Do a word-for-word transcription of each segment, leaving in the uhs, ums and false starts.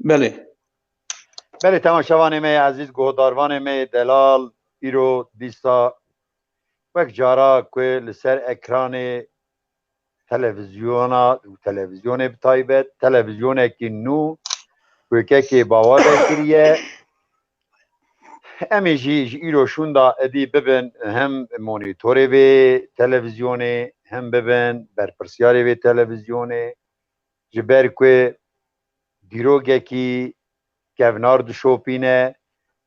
Belê. Belê, temaşevanê me yê ezîz, guhdarvanê me yê delal, îro dîsa wek cara ku li ser ekranê televîzyona û televîzyonê bi taybet, televîzyonekî nû ku kekê Bawa vekiriye, em ê jî ji îro şûnda êdî bibin hem monîtorê vê televîzyonê, hem bibin berpirsiyarê vê televîzyonê, ji ber ku dîrokekî kevnar dişopîne,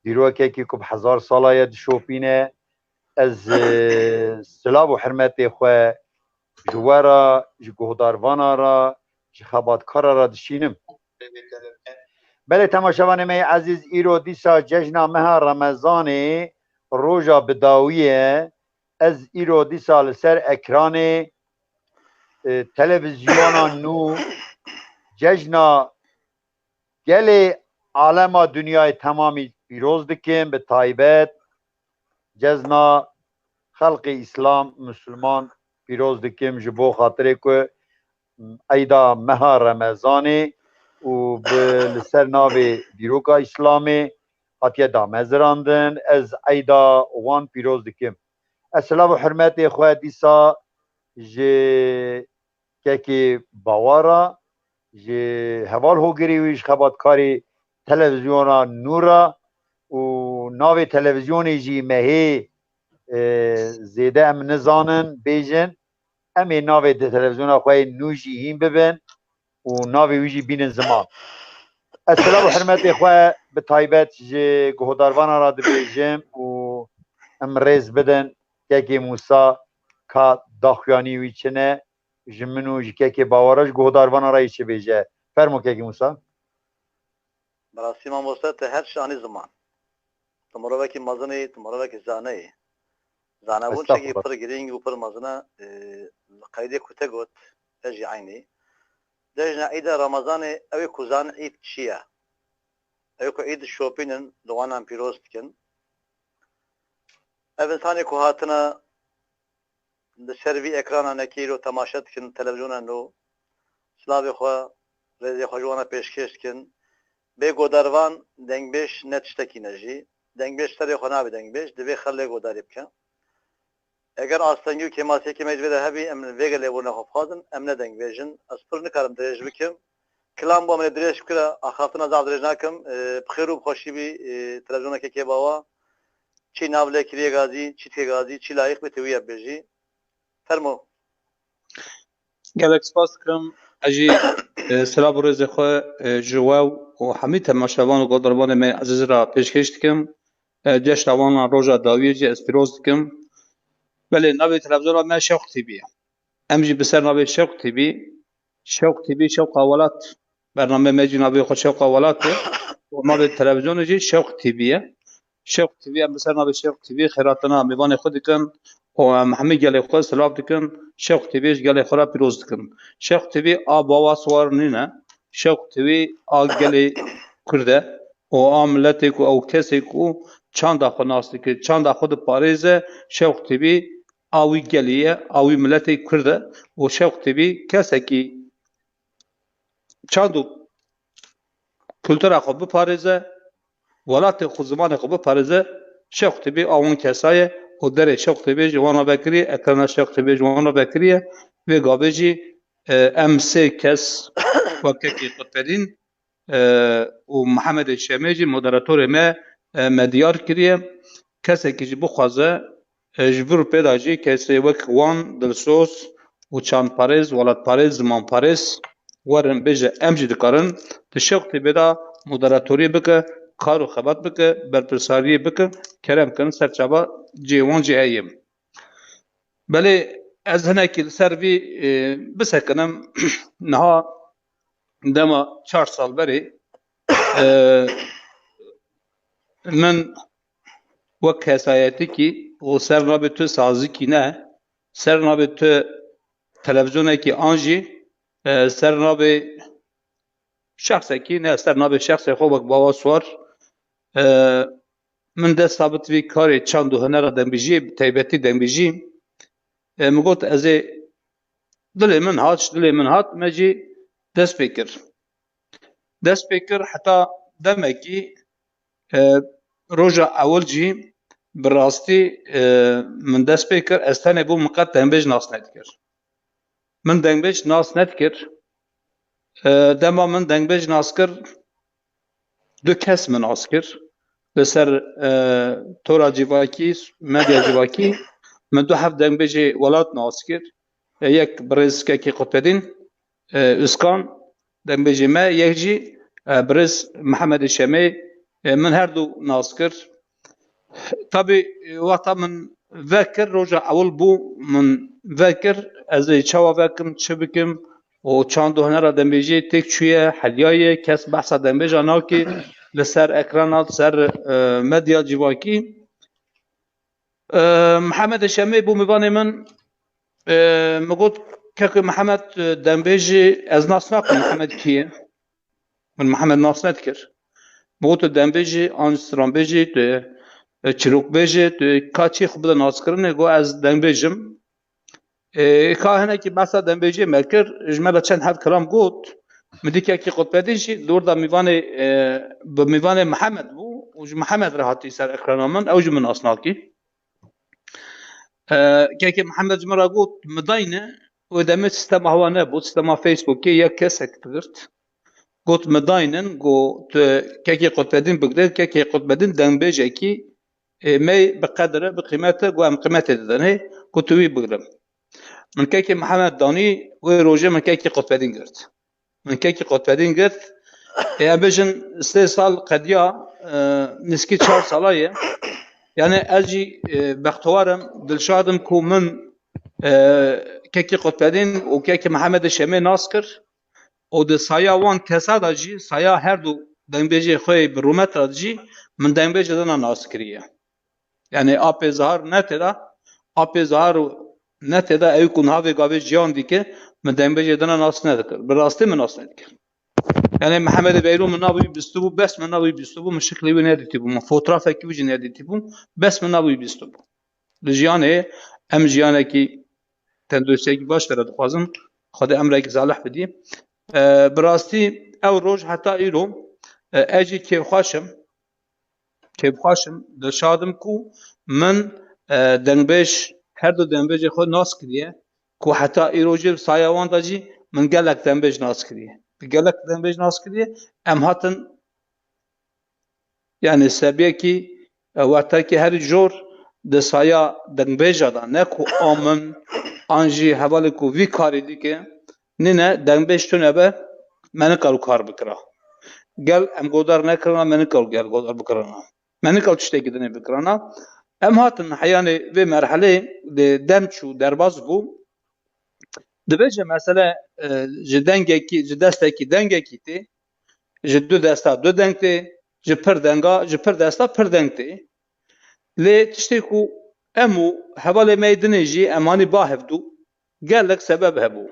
dîrokekî ku bi hezar sala ye dişopîne. Ez, e, silav û hurmetê xwe ji we re, ji guhdarvana re, ji xebatkara re dişînim. Belê, temaşevanê me yê ezîz, îro dîsa cejna meha Remezanê, roja bi dawî ye. Ez îro dîsa li ser ekranê, e, televîzyona nû cejna gelê alema dinyayê temamî pîroz dikim, bi taybet cejna xelqê Îslam, Misliman pîroz dikim, ji bo xatirê ku eyda meha Remezanê û bi, li ser navê dîroka Îslamê hatiye damezirandin, ez eyda wan pîroz dikim. Ez silav û hurmetê xwe dîsa ji kekê Bawa re, ji heval hogirî wî, ji xebatkarê televîzyona nû re û navê televîzyonê jî me hê, e, zêde em nizanin bêjin. Em ê navê di televîzyona xwe yê nû jî hîn bibin û navê wî jî bînin ziman. Ez silav û hurmetê xwe bi taybet ji guhdarvana re dibêjim û em rêz bidin kekê Mûsa ka daxuyanî wî çi ne, ji min û ji kekê Bawa re, ji guhdarvana re yê çi bêje. Fermo kekê Mûsa. Bi rastî mamoste, te her tişt anî ziman. Tu mirovekî mezin î, tu mirovekî zane yî. Zanebûn tiştekî pir girîng û pir mezin e, e, li qeydê ku te got, te jî eynî. Cejna Îda Remezanê, ew ê ku zan Îd çi ye? Ew ê ku Îd dişopînin, li wan em pîroz dikin. Ev însanê ku hatine li ser vî ekrana nekî îro temaşe dikin, televîzyona nû, silavê xwe, rêzê xwe ji wan re pêşkêş dikin. Bê godarvan dengbêj ne tiştekî ne jî. Dengbêj serê xwe nabe dengbêj, divê xelk lê godarî bike. Eger astengî û kêmasiyekê me ji vê de hebî, em vê gelê borîna xwe bixwazin, em ne dengbêj in. Ez pir nikarim dirêj bikim. Kilam bo em ê dirêj bikira, axaftina zaf dirêj nakim. E, bi xêr û bi xweşî bî, e, televîzyona Kekê Bawa. Çi nav lê kiriye gazî, çi dike gazî, çi layîq be, tu wî ye bêjî. Fermo. Gelek spas dikim. Ez jî, e, silav û rêzê xwe, e, ji we û hemî temaşevan û guhdarvanê me ezîz re pêşkêş dikim. E, ceşna wan a roja dawiyê jî ez pîroz dikim. Belê, navê televîzyona me Şewq T V ye. Em jî bi ser navê Şewq T V, Şewq T V, Şewqa Welat. Bername me jî navê xwe Şewqa Welat e. Û navê televîzyonê jî Şewq T V ye. Şewq T V, em bi ser navê Şewq T V xêratina mêvanê xwe dikin û em hemî gelê xwe silav dikin. Şewq T V ji gelê xwe re pîroz dikin. Şewq T V a Bawa Swar nîne. Şewq T V a gelê Kurd e û a miletê ku ew kesê ku çanda xwe nas dike, çanda xwe diparêze, Şewq T V a wî gelê ye, a wî miletê Kurd e û Şewq T V kesekî çand û kultura xwe biparêze, welatê xwe, zimanê xwe biparêze, Şewq T V a wan kesa ye û derê Şewq T V ji wan re vekiriye, ekrana Şewq T V ji wan re vekiriye. Vê gavê jî, e, em sê kes wek kekê Qutbedîn, e, û Mihemedê Şemê jî moderatorê me, e, me diyar kiriye. Kesekî jî bixwaze, e, ji vir û pê de jî kesê wek wan dilsoz û çandparêz, welatparêz, zimanparêz werin bêje, em jî dikarin di Şewq T V de moderatoriyê bike, kar û xebat bike, berpirsariyê bike, kerem kirin ser çava cihê wan jî heye. Belê ez hinekî li ser vî, e, bisekinim. Niha dema çar sal berê, e, min wek kesayetikî û ser nabê tu sazikî ne, ser nabê tu televîzyonekî an jî, e, ser nabê şexsekî ne, ser nabê şexsê xwe wek Bawa Swar, e, min dest da bi vî karê çand û hunera dengbêjiyê, bi taybetî dengbêjî, e, min got ez ê dilê min hat, ji dilê min hat, me jî dest pê kir. Dest pê kir heta demekî, e, roja ewil jî bi rastî, e, min dest pê kir, ez tenê bûm, min qet dengbêj nas nedikir. Min dengbêj nas nedikir. E, dema min dengbêj nas kir, du kes min nas kir. Li ser, e, tora civakî, medya civakî, min du heft dengbêjê welat nas kir. E, yek birêz Kekê Qutbedîn, e, Uskan, dengbêjê me, yek jî, e, birêz Mihemedê Şemê, e, min her du nas kir. Tabî, e, wexta min vekir, roja ewil bû, min vekir, ez ê çawa vekim, çi bikim, û çand û hunera dengbêjiyê têk çûye, heliyaye, kes behsa dengbêja nake li ser ekrana, li ser, e, medya civakî. E, Mihemedê Şemê bû mêvanê min, e, min got, Keko Mihemed, e, dengbêjê, ez nas nakim Mihemed kî ye. Min Mihemed nas nedikir. Min got, tu dengbêjî, an stranbêjî, tu, e, çîrokbêjî, tu ka çî xwe bide naskirinê, got, ez dengbêj im. E, ka hinekî behsa dengbêjiyê me kir, ji me re çend heb kilam got. Min dî Kekê Qutbedîn jî li wir de mêvanê, e, bi mêvanê Mihemed bû û ji Mihemed re hatî ser ekrana min, ew jî min nas nakî. E, Kekê Mihemed ji min re got, min dayne, wê demê sîstema hewa nebû, sîstema Facebookê yek kesek digirt. Got, min daynin, got, tu Kekê Qutbedîn bigre, Kekê Qutbedîn dengbêjekî, e, me bi qedir e, bi qîmet e, got, em qîmetê didin hê, got, tu wî bigre. Min Kekê Mihemed danî, wê rojê min Kekê Qutbedîn girt. Min Kekê Qutbedîn girt. Ê, em bêjin sê sal qediya, e, nizkî çar sala ye. Yani ez jî, e, bextewar im, dilşad im ku min, e, Kekê Qutbedîn û Kekê Mihemedê Şemê nas kir û di saya wan kesa de jî, saya her du dengbêjê xwe yê bi rûmet re jî min dengbêjê dina nas kiriye. Yani apê zahar ne tê de, apê zahar ne tê de, ew ku niha vê gavê jiyan dike, min dengbêjê dina nas nedikir. Bi rastî min nas nedikir. Yani Mihemedê Beyrû min navê wî bistibû, bes min navê wî bistibû, min şiklê wî nedîtibû, min fotrafekî wî jî nedîtibû, bes min navê wî bistibû. Li jiyanê em jiyanekî tenduristiyekî baş te re dixwazin, Xwedê emrekî salih bidî. E, bi rastî ew roj heta îro, e, ez jî kêfxweş im. Kêfxweş im, dilşad im ku min, e, dengbêj, her du dengbêjê xwe nas kiriye, ku heta îro jî li saya wan de jî min gelek dengbêj nas kiriye. Gelek dengbêj nas kiriye, em hatin, yani sebiyekî, e, wextekî herî jor di saya dengbêja de, ne ku a min an jî hevalê ku vî karî dike, nîne dengbêj tune be, me nikaro kar bikira. Gel em godar nekirina, me nikaro gel godar bikirina. Me nikaro tiştekî dinê bikirina. Em hatin heyanê vê merhelê di dem çû derbas bû. Dibêje mesele, e, ji dengekî, ji destekî dengekî tê, ji du desta du deng tê, ji pir denga, ji pir desta pir deng tê. Lê tiştê ku em û hevalê me yê dinê jî em anî ba hevdû, gelek sebeb hebû.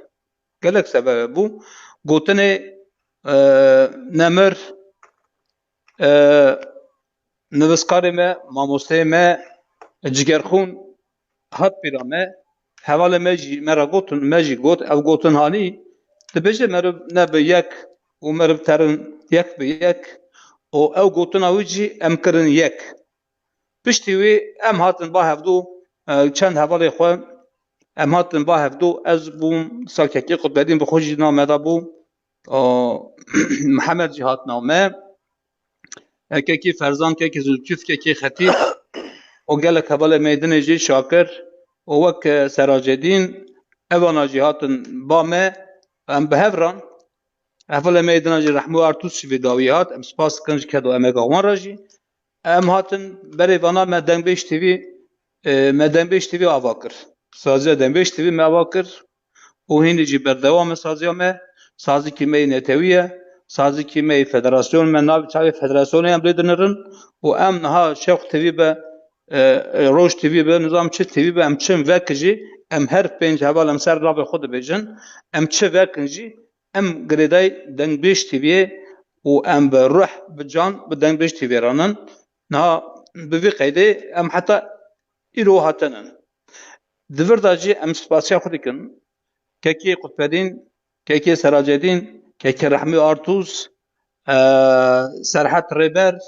Gelek sebeb hebû. Gotinê, e, nemir, e, nivîskarê me, mamosteyê me, cigerxûn hat pîra me, hevalê me jî me re gotin, me jî got, ew gotin hanî, dibêje meriv nebe yek û meriv terin yek bi yek û ew gotina wî jî em kirin yek. Piştî wî em hatin ba hevdû, e, çend hevalê xwe em hatin ba hevdû, ez bûm, sa Kekê Qutbedîn bi xwe jî nameda bû, e, Mihemed jî hat name. E, Kekê Ferzan, Kekê Zulkif, Kekê Xetîb û gelek hevalê me yê dinê jî Şakir û wek, e, Seracedîn, evana jî hatin ba me, em bi hev re. Hevalê me yê din jî Rehmû Artûs jî vê dawiyê hat. Em spas dikin ji ked û emega wan re jî. Em hatin berê vana me Dengbêj T V, e, me Dengbêj T V ava kir. Saziya Dengbêj T V me ava kir û hînî jî berdewam e saziya me. Sazikî me yê netewî ye. Sazikî me yê federasyon, me navê çavê federasyonê em lê dinirin û em niha Şewq T V be, e, e, Roj T V be, nizam çi T V be, em çin vek jî, em her pênc heval em ser navê xwe dibêjin, em çi vekin jî, em girêdayî Dengbêj T V'yê û em bi ruh, bi can, bi Dengbêj T V re nin. Niha bi vî qeydê em heta îro hatinin. Di vir de jî em spasiya xwe dikin. Kekê Qutbedîn, Kekê Seracedîn, Kekê Rehmî Artûz, e, Serhet Rêber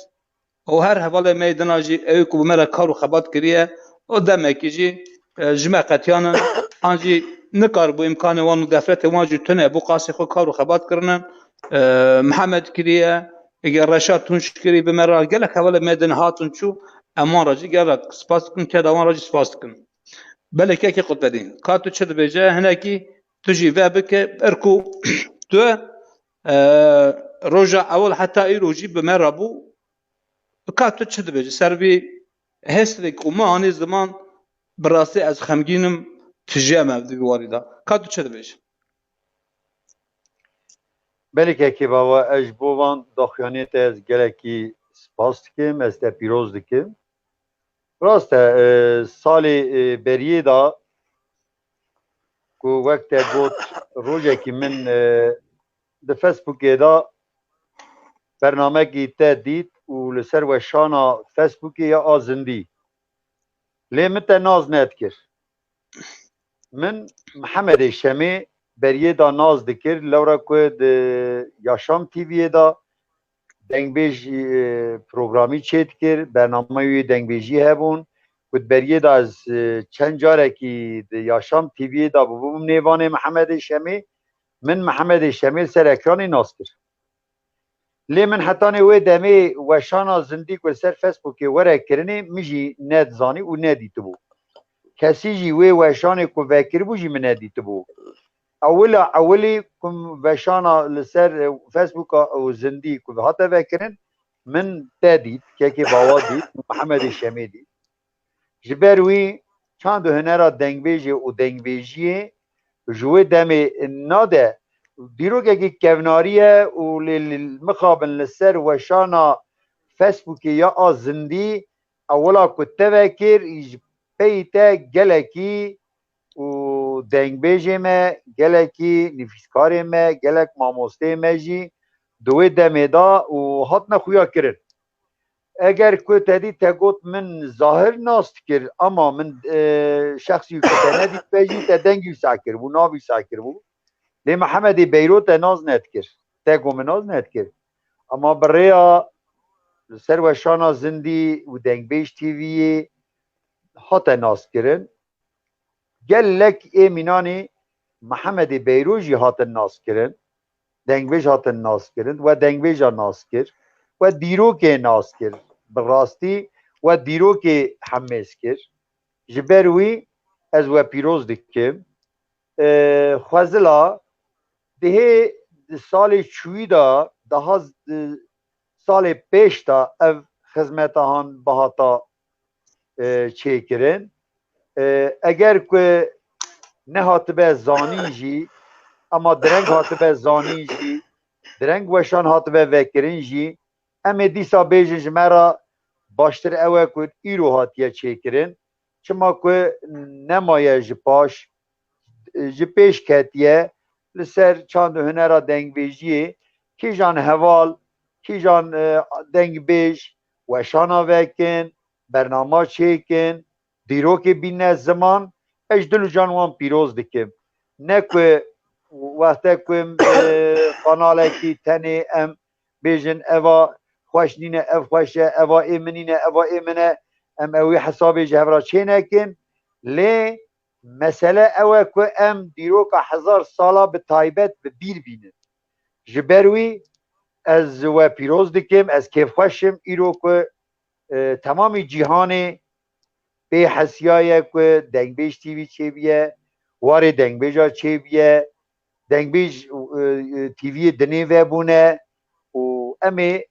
û her hevalê me yê dina jî, ew ku bi me re kar û xebat kiriye, û demekî jî, e, ji me qetiyanin, an jî nikaribû îmkanê wan û defletê wan jî tune bû, qasê xwe kar û xebat kirine. E, Mihemed kiriye, ege Reşat Tunç kirî bi me re, gelek hevalê me din hatin çû, em wan re jî gelek spas dikin, keda wan re jî spas dikin. Belê kekê Qutbedîn, ka tu çi dibêje, hinekî tu jî ve bike, er ku tu, e, roja ewil heta îro jî bi me re bû, ka tu çi dibêje? Ser vî hêstê ku min anî ziman, bi rastî ez xemgîn im, tije me di vî warî de. Ka tu çi dibêje? Belê kekê baba, ez ji bo van daxuyaniyê te ez gelekî spas dikim, ez te pîroz dikim. Rast e, e, salê, e, beriyê de ku wek te got, rojekî min, e, di Facebookê de bernamekî te dît û li ser weşana Facebookê ya a zindî. Lê min te nas nedikir. Min Mihemedê Şemê beriyê de nas dikir, lewra ku di Yaşam T V'yê de dengbêj, e, programî çêdikir, bernameyê wî dengbêjî hebûn. Ku di beriyê de ez, e, çend carekî di Yaşam T V'yê de bûbûm nêvanê Mihemedê Şemê, min Mihemedê Şemê li ser ekranê nas kir. Lê min hetanê wê demê weşana zindî ku li ser Facebookê were kirinê, min jî nedizanî û nedîtibû. Kesî jî wê weşanê ku vekiribû jî min nedîtibû. Ewila ewilî ku weşana li ser, e, Facebooka û zindî ku hate vekirin, min te dît, kekê Bawa dît, Mihemedê Şemê dît. Ji ber wî çand û hunera dengbêjê û dengbêjiyê ji wê demê nade. Dîrokekî kevnarî ye û lê li mixabin li ser weşana Facebookê ya a zindî, ewila ku te vekir, ji pey te gelekî û dengbêjê me, gelekî nivîskarê me, gelek mamosteyê me jî di wê demê de û hatine xuya kirin. Eger ku te dî te got, min zahir nas dikir, ama min, e, şexsî ku te nedîtibe jî, te dengî wisa kiribû, navî wisa kiribû. Lê Mihemedê Beyro te nas nedikir. Te got min nas nedikir. Ama bi rêya li ser weşana zindî û Dengbêj T V'yê hate naskirin. Gelek ê mînanê Mihemedê Beyro jî hatin naskirin. Dengbêj hatin naskirin, we dengbêja nas kir, we dîrokê nas kir, bi rastî we dîrokê hemêz kir. Ji ber wî ez we pîroz dikim. E, Xwezila dihê di salê çûyî de, daha z-, salê pêş de ev xizmeta han bihata, e, çêkirin. E, eger ku nehatibe zanîn jî, ama direng hatibe zanîn jî, direng weşan hatibe vekirin jî, em ê dîsa bêjin ji me re baştir ew e ku îro hatiye çêkirin. Çima ku nemaye ji paş, ji pêş ketiye, li ser çand û hunera dengbêjiyê kîjan heval, kîjan, e, dengbêj weşana vekin, bernama çêkin, dîrokê bîne ziman, ez ji dil û can wan pîroz dikim. Ne ku wexte ku, e, kanalekî tenê em bêjin, eva xweş nîne, ev xweş e, eva ê min nîne, eva ê min e, em ew ê hesabê ji hev re çê nekin. Lê mesele ew e ku em dîroka hezar sala bi taybet bi bîr bînin. Ji ber wî ez we pîroz dikim, ez kêfxweş im îro ku, e, temamî cîhanê pê hesiyaye ku Dengbêj T V çêbiye, warê dengbêja çêbiye, Dengbêj, e, e, T V'yê dinê vebûne û em ê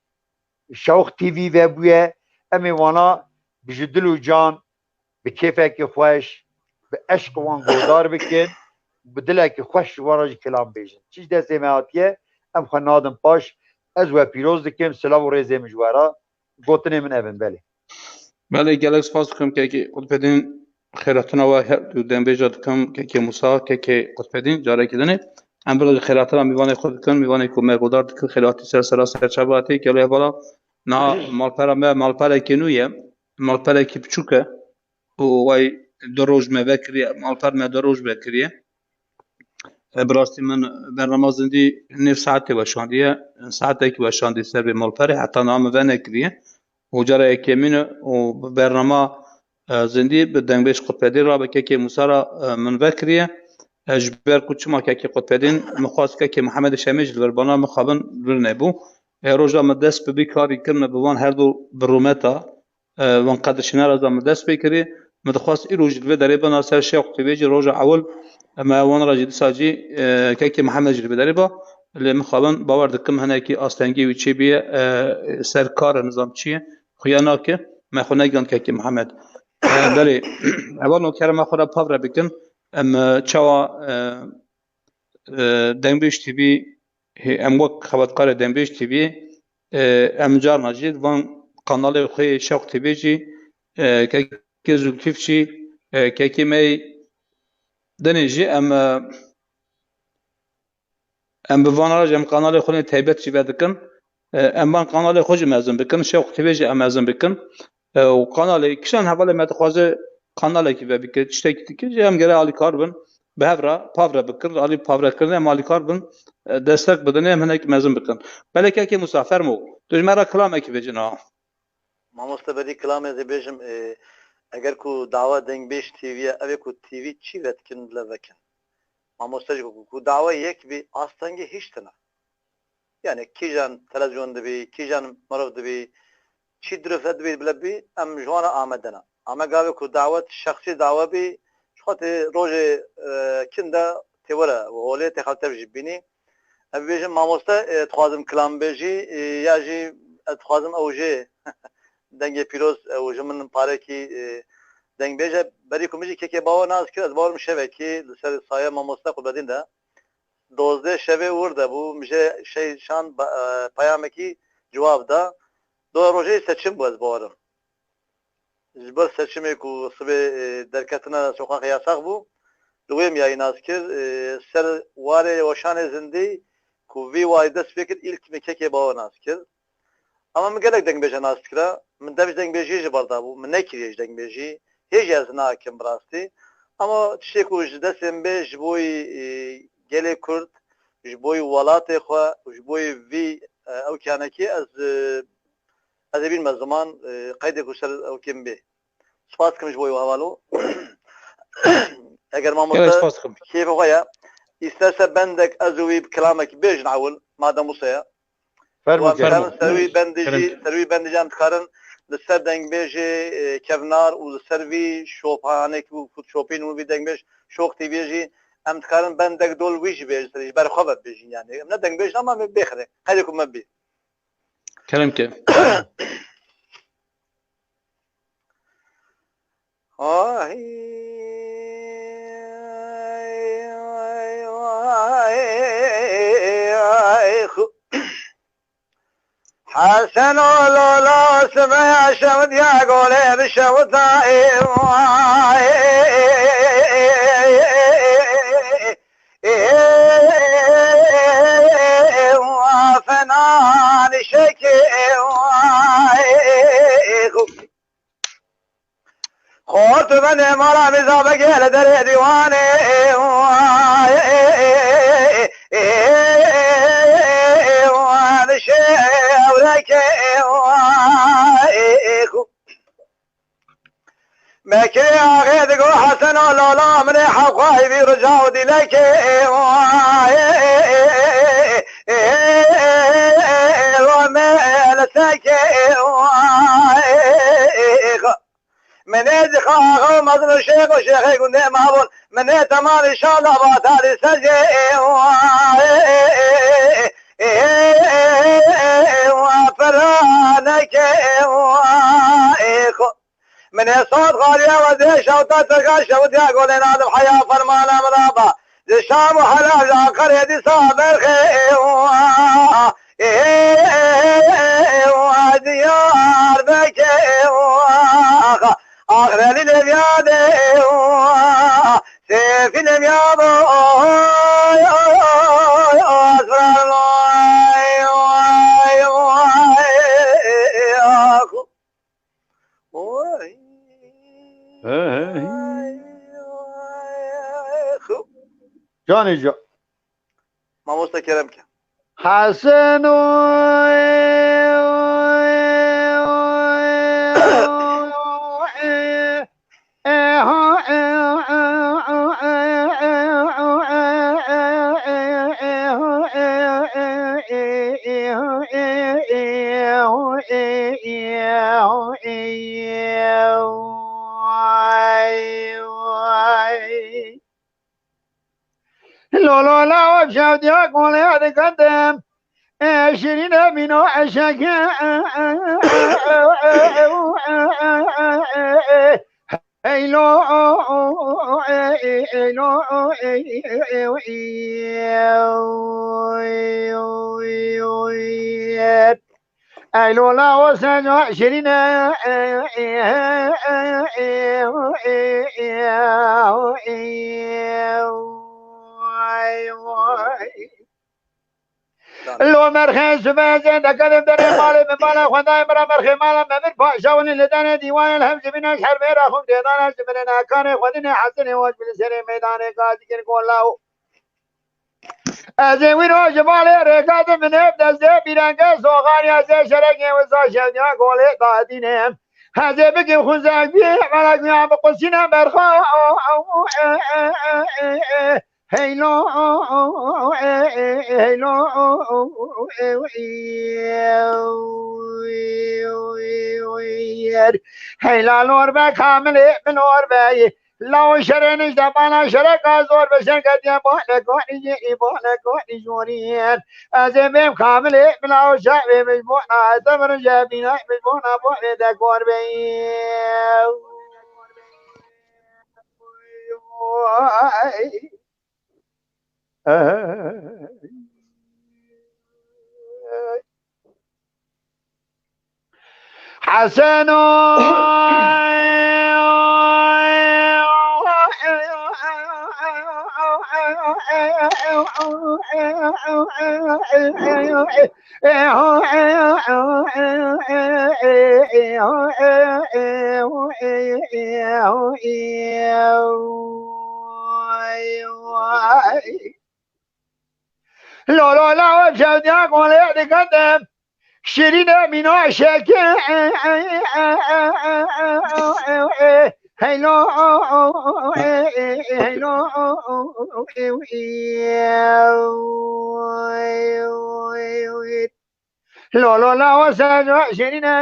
Şewq T V vebûye, em ê wana bi ji dil û can, bi kêfekî xweş, bi eşq wan guhdar bikin, bi dilekî xweş ji wan re jî kilam bêjin. Çi ji destê me hatiye, em xwe nadin paş, ez we pîroz dikim, silav û rêzê min ji we re. Gotinê min ev in, belê. Belê, gelek spas dikim kekê Qutbedîn, xêratina we her du dengbêja dikim, kekê Musa, kekê Qutbedîn, carekî dinê. Em bila jî xêratina mîvanê xwe dikin, mîvanê ku me guhdar dikin, xêratî ser sera ser çava tê, gelo hevala, niha malpera me, malperekî nû ye, malperekî biçûk e û wey du roj me vekiriye, malper me du roj vekiriye. E, bi rastî min bernama zindî nêv saetê weşandiye, saetekî weşandî ser vê malperê, heta niha min venekiriye. Û cara yekemîn e û bi bernama, e, zindî bi dengbêj Qutbedîn re bi kekê Mûsa re, e, min vekiriye. E, ji ber ku çima kekê Qutbedîn min xwest kekê Mihemedê Şemê jî li vir bana mixabin vir nebû. E, roja min dest bi vî karî kir, min bi van her du bi rûmeta e, wan qedrşînara da min dest pê kirî. Min dixwest îro jî li vê derê bina ser Şêx Qutbê jî roja ewil, e, me wan re jî dîsa jî, e, kekê Mihemed jî li vê derê ba. Lê mixabin bawer dikim hinekî astengî wî çêbûye, e, ser kar e, nizam çi ye, xuya nake, me xwe negihand kekê Mihemed. E, belê, hevalno kerema xwe re pav re bikin. Em, e, çawa, e, e, Dengbêj T V, hê, em wek xebatkarê Dengbêj T V, e, em carna jî di van kanalê xwe yê Şewq T V jî, e, kekê Zulkîf jî, e, kekê me yê dinê jî em, e, em bi van re jî em kanalê xwe yê taybet jî vedikin. E, em van kanalê xwe jî mezin bikin, Şewq T V jî em mezin bikin. E, û kanalê kişan hevalê me dixwaze kanalekî vebike, tiştekî dike jî em gere alîkar bin. Bi hev re, pav re bikin, alî pav re kirinê em alîkar bin, e, destek bidin, em hinek mezin bikin. Belê kekê Musa, fermo, tu ji me re kilamekî bêjin ha. Mamoste berî kilamê ez ê bêjim, e, eger ku dawa Dengbêj T V ye, ev ê ku T V çi vedikin, bila vekin. Mamoste jî ku, ku dawa yek bî, astengî hîç tune. Yani kîjan televizyon dibî, kîjan mirov dibî, çi dirifet dibî, bile bî, em ji wan re amade ne. Ama gavê ku dawet şexsî dawe bî, ji xwe tê rojê, e, kin de tê were holê tê xew tev jî bînî. Em bêjin mamoste, e, dixwazim kilam bêjî, e, ya jî ez dixwazim ew jê dengê pîroz, ew ji min parekî, e, dengbêj e. Berî ku min jî kekê bawe nas kir, ez bawerim şevekî li ser saya mamoste Qutbedîn de dozdeh şevê wir de bû, min jê şey şand ba-, e, peyamekî cewab da. Doya rojê seçim bû, ez bawerim. Ji ber seçimê ku sibê, e, derketina sokaxê yasax bû, li wê miyayî nas kir, e, ser warê weşanê zindî ku vî warî dest pê kir, îlk min kekê bawe nas kir. Ama min gelek dengbêje nas dikira. Min dev ji dengbêjiyê jî berdabû. Min nekiriye ji dengbêjî. Hê jî ez nakim bi rastî. Ama tiştê ku ji destê min bê ji bo yî, e, gelê Kurd, ji bo yî welatê xwe û ji bo yî vî, e, ewkî yanekî ez, e, ez ê bînime ziman, e, qeydê ku ser ewkê min bê. Spas dikim ji bo yî hevalo. Eger mamoste kêfê xwe ye, îsterse bendek ez û wî bi kilamek bêjin ewil, madem wisa ye. Fermo, Wan fermo. Ser wî bendî jî, ser wî bendî jî em dikarin li ser dengbêjê, e, kevnar û li ser vî şophanekî û ku dişopîn û vî dengbêj Şoq T V jî em dikarin bendek dol wî jî bêjin, ji ber xwe ve bêjin yani. Em ne dengbêj ne ama em bêxire. Qeydê ku me bî. Kerem ke. Hesen o lola sibe şewdiya gole bi şewda ê. Fenan şekê. Xort bende mala mizabegê li derê dîwanê. Wan şewrekê. Mekê axê digo Hesen o lola minê hewxayî vî rica û dîlekê. Wan me li sekê. Minê dixaxo mezin û şêx û şêxê gundê mabûn. Minê teman înşallah batalî sezê. Piraneke. Minê sod xaliya we dê şewta tirka şewtiya golê nadim heya fermana min aba. Di şam û helal ji Anqerê dîsa berxê. Ê, ê, ê, ê, ê, ê, Diyarbekir, ax, ax, Relî Levyanê, sêfî Levyan, oy, oy, oy, oy, asfran, oy, oy, oy, ax. Oy. He, he, he. Oy, oy, oy. Canê ca. Kerem ke. Hesen o. Lo lo la, o şevdiya gole dikendim. E, şirine mino eşek. Hey lo, hey lo, Ey lola o seco şirine. Lo merxê zübezê dekedim derê malê min bala xwendayê min ra merxê mala me min paşawinî li derê dîwanê li hev jibîne şerbê ra xum dêdana ji min nakanê xwedinê hesinê waj min li serê meydanê gazî kir gola û Ez ê wî roj ji malê rêka di min hêv destê bîrenge soxaniya zê şerekê wisa şevdiya golê dadîne. Ez ê bikim xunzek bî melek ya bi qusîne berxa. Heylo, heylo, heyla lor be kamilê min or be. Law şerê nişte bana şereka zor be şerketiye bale konî jêrî bale konî jorî. Ez ê bêm kamilê bila û çavê min bona te min jebîna min bona bo vê de kor be. Heseno. Lo lo la, o çewdiya kolê dikendim. Şirîne mîna şekê. Heylo, heylo. Lo lo la, o seco şirîne.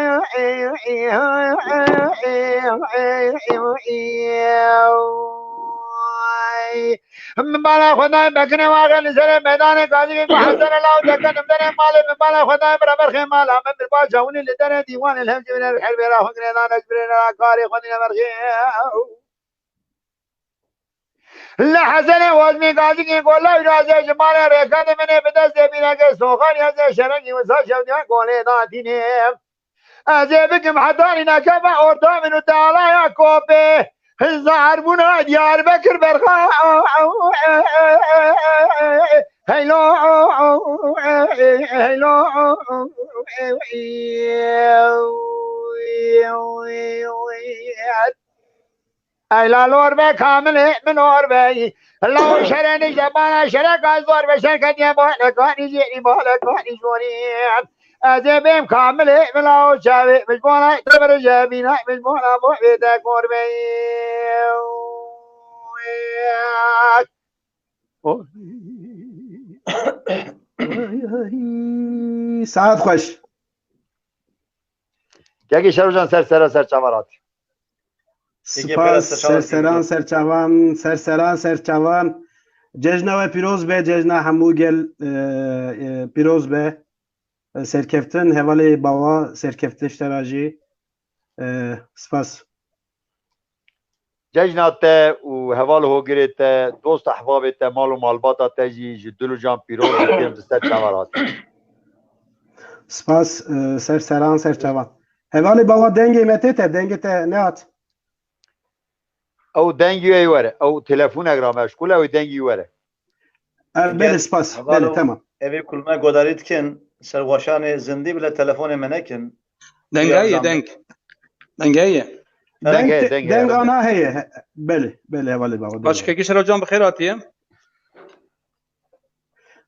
Min bala xwe dayê bekine waxe li serê meydanê gazî ku hesene law dekenim derê malê min bala xwe dayê bira berxê mala min bir baca winî li derê dîwanê li hev civîne her bêra xwe girêdan ez birêne karê xwe dîne berxê. Li hesenê wazmî gazîkî gola wî razê ji malê rêka de minê bi destê bîneke soxan ya zê şerekî wisa şewdiya golê datînê. Ez ê bikim hetanî nekeve orta min û tealaya kopê. Hizar bûna Diyarbekir berxa. Heylo, heylo. Ey la lor be kamilê min or be. Law şerê nijde bana şereka zor be şerketiye bale kanî jêrî bale kanî jorî. Ez ê bêm kamilê min law çavê min bona te bir jebîna min bona bo vê te kor be. Saet xweş. Kekî Şerocan ser sera ser çavan hatî. Spas, ser seran ser çavan, ser seran ser çavan. Cejna we pîroz be, cejna hemû gel, e, e, pîroz be. E, serkeftin, hevalê bawa serkeftin ji te re jî. E, spas. Cejna te û heval hogirê te, dost ehbabê te, mal û malbata te jî ji dil û can pîroz dikim, di ser çavan hatî. Spas, e, ser seran, ser çavan. Hevalê bawa dengê me tê te, dengê te nehat. Ew dengî wê were, ew telefonek ra meşgûl e, ew dengî were. E, belê, spas. Belê, temam. Evê ku me godarî dikin, serweşanê zindî bile telefonê me nekin. Deng heye, deng. Deng heye. Deng, deng ana heye. Belê, belê, hevalê baba. Baş, kekî Şerocan bi xêr hatiye.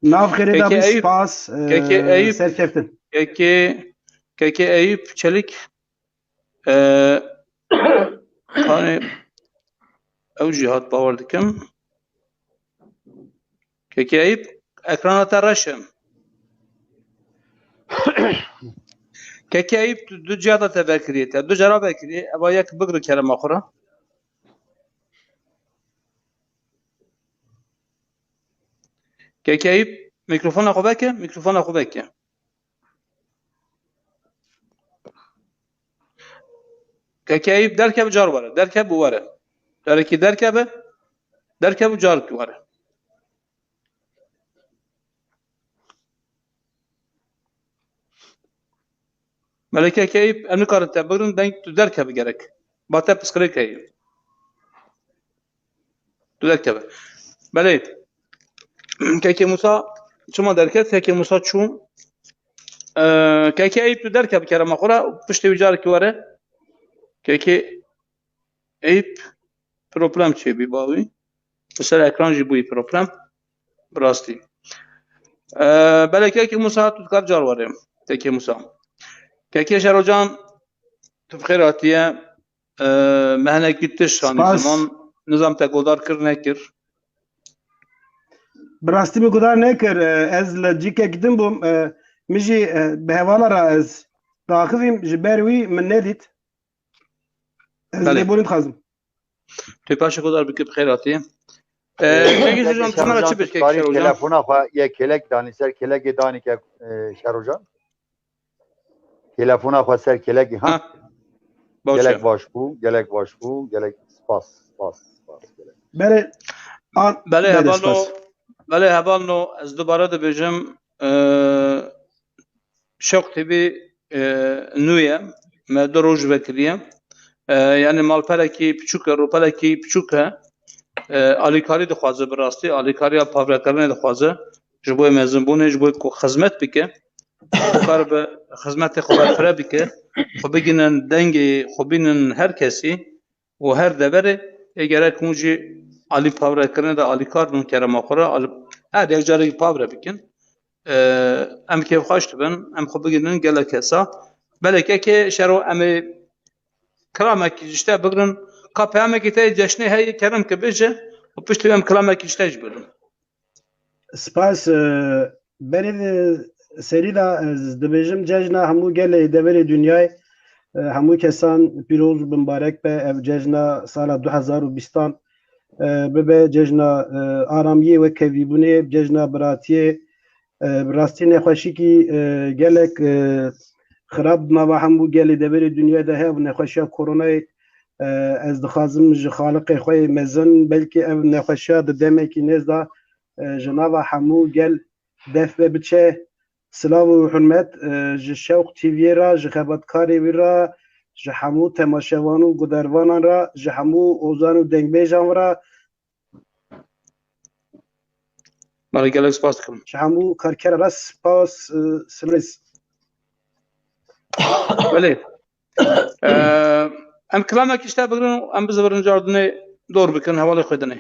Nav xêrê da Kekê bî, Eyüp, spas, e, Kekê Eyüp, serkeftin. Kekê, Kekê Eyüp Çelik, e, hani ew jî hat bawer dikim. Kekê Eyüp, ekrana te reş e. Kekê Eyüp, tu du ciya da te vekiriye, te du cara vekiriye, eva yek bigri kerema xwe re. Kekê Eyüp, mikrofona xwe veke, mikrofona xwe veke. Kekê Eyüp, derkeve car were, derkeve were. Carekî derkeve, derkeve car were. Belê Kekê Eyüp, em nikarin te bigrin, deng tu derkeve gerek. Ba te piskirêk heye. Tu derkeve. Belê. Kekê Musa çima derket? Kekê Musa çû. Ee, Kekê Eyüp, tu derkeve kerema xwe re, piştê wî carekî were. Kekê Eyüp, problem çêbî bawî. Li ser ekran jî bûyî problem. Bi rastî. Ee, belê Kekê Musa, tu dikar car were. Kekê Musa. Kekê Şerocan, tu bi xêr hatiye. Ee, me hinekî tişt şanî Spas. Ziman. Nizam te godar kir nekir. Bi rastî min guhdar nekir. E, ez li cîkek din bûm. E, min jî, e, bi hevala re ez daxivîm, ji ber wî min nedît. Ez Belê. Lêborîn dixwazim. Tu paşê guhdar bike, bi xêr hatî. E, Ee, Kekê Şerocan, tu ji me re çi bêjî, Kekê Şerocan? Telefona xwe yê kêlek danî ser kêlekê danî ke, e, Şerocan. Telefona xwe ser kêlekê, ha? Ha. Baş e. Gelek baş bû, gelek baş bû, gelek spas, spas, spas, gelek. Belê, a, Belê, belê, hevalno, spas. Belê, hevalno, ez dubare dibêjim, e, Şewq T V, e, nû ye, me du roj vekiriye. E, yani malperekî piçûk e, rûpelekî piçûk e. E, alîkarî dixwaze bi rastî, alîkariya pavrekirinê dixwaze. Ji bo mezinbûnê, ji bo ku xizmet bike. Kar bi xizmetê xwe berfireh bike, xwe bigînin dengê xwe bînin her kesî û her deverê, ê gerek hûn jî alî pavrekirinê de alîkar bin kerema xwe re, alî, her yek carekî pavre bikin. Ee, em kêfxweş dibin, em xwe bigînin gelek kesa. Belê Kekê Şero, em ê kilamekî ji te bigrin, ka peyamekî te yê ceşnê heye, kerem ke bêje û piştî em kilamekî ji te jî bigrin. Spas, e, berê de serî de ez dibêjim cejna hemû gelê deverê dinyayê, e, hemû kesan pîroz û bimbarek be ev cejna sala du hezar û bîstan, e, bibe cejna, e, aramiyê, wekhevîbûnê, cejna biratiyê. E, bi rastî nexweşîkî, e, gelek, e, xirab di nava hemû gelê deverê dinyayê de heye, nexweşiya koronayê, e, ez dixwazim ji Xaliqê xwe yê mezin, belkî ev nexweşiya di demekî nêz de e, ji nava hemû gel def ve biçe. Silav û hurmet, e, ji Şewq T V'yê re, ji xebatkarê wî re, ji hemû temaşevan û gudervanan re, ji hemû ozan û dengbêjan re. Belê, gelek spas dikim. Ji hemû karkera re spas, e, silav. Belê. E, em kilamekî ji te bigrin û em bizivirin cardinê dor bikin, hevalê xwe dinê.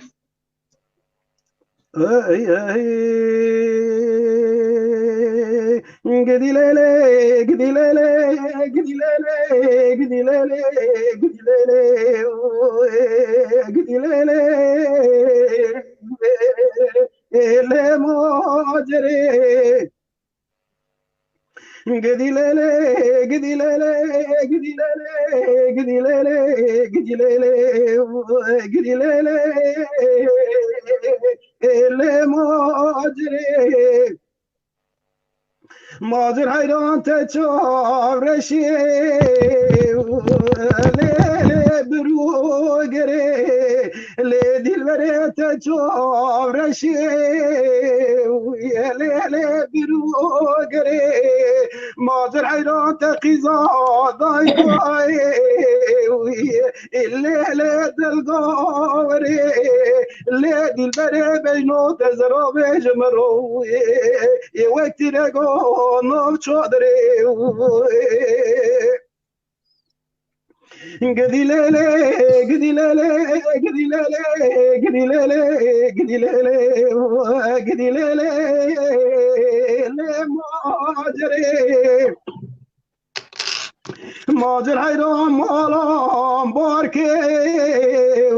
Ey, ey, gidî lê lê, gidî lê lê, gidî lê lê, gidî lê lê, gidî lê lê, gidî lê lê, lê macerê. Gidî lê lê, gidî lê lê, gidî lê lê, gidî lê lê, gidî lê lê, gidî lê lê, lê macerê. Macir heyran te çavreşê, lê lê birûgirê. Lê dîlberê te çavreşê, lê lê birûgirê. Macir heyran te qîza dayê, lê lê dilgaverê. Lê dîlberê bejno te zerabê ji min ro, wek tîrego nav çadirê. Gidî lê lê, gidî lê lê, gidî lê lê, gidî lê lê, gidî lê lê, gidî lê lê, lê macerê. Macir heyran malan bar kir,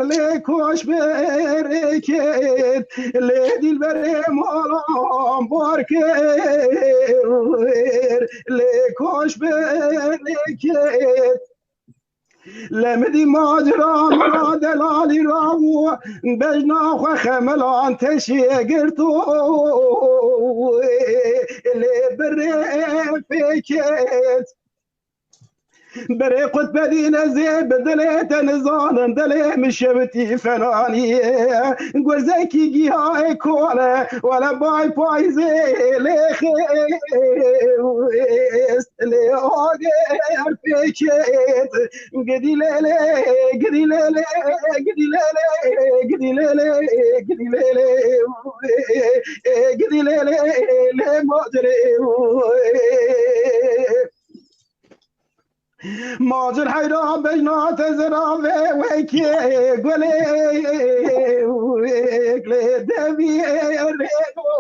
lê koç bereket, lê dilberê malan bar kir, lê koç bereket. Lemidî macira mira delalî ra bû, bejna xwe xemelan teşê girto, lê birê pêket. Berê qutbedîn ez ê bi dilê te nizanim, dilê min şewitî felanî ye. Gurzekî gîhayê kol e, wele bay payzê lê xêz, lê agêr pêket. Gidî lê lê, gidî lê lê, gidî lê lê, gidî lê lê, gidî lê lê, gidî lê lê, lê macerê. Macir heyra bejna te zira vê wekê gulê lê devî rêno.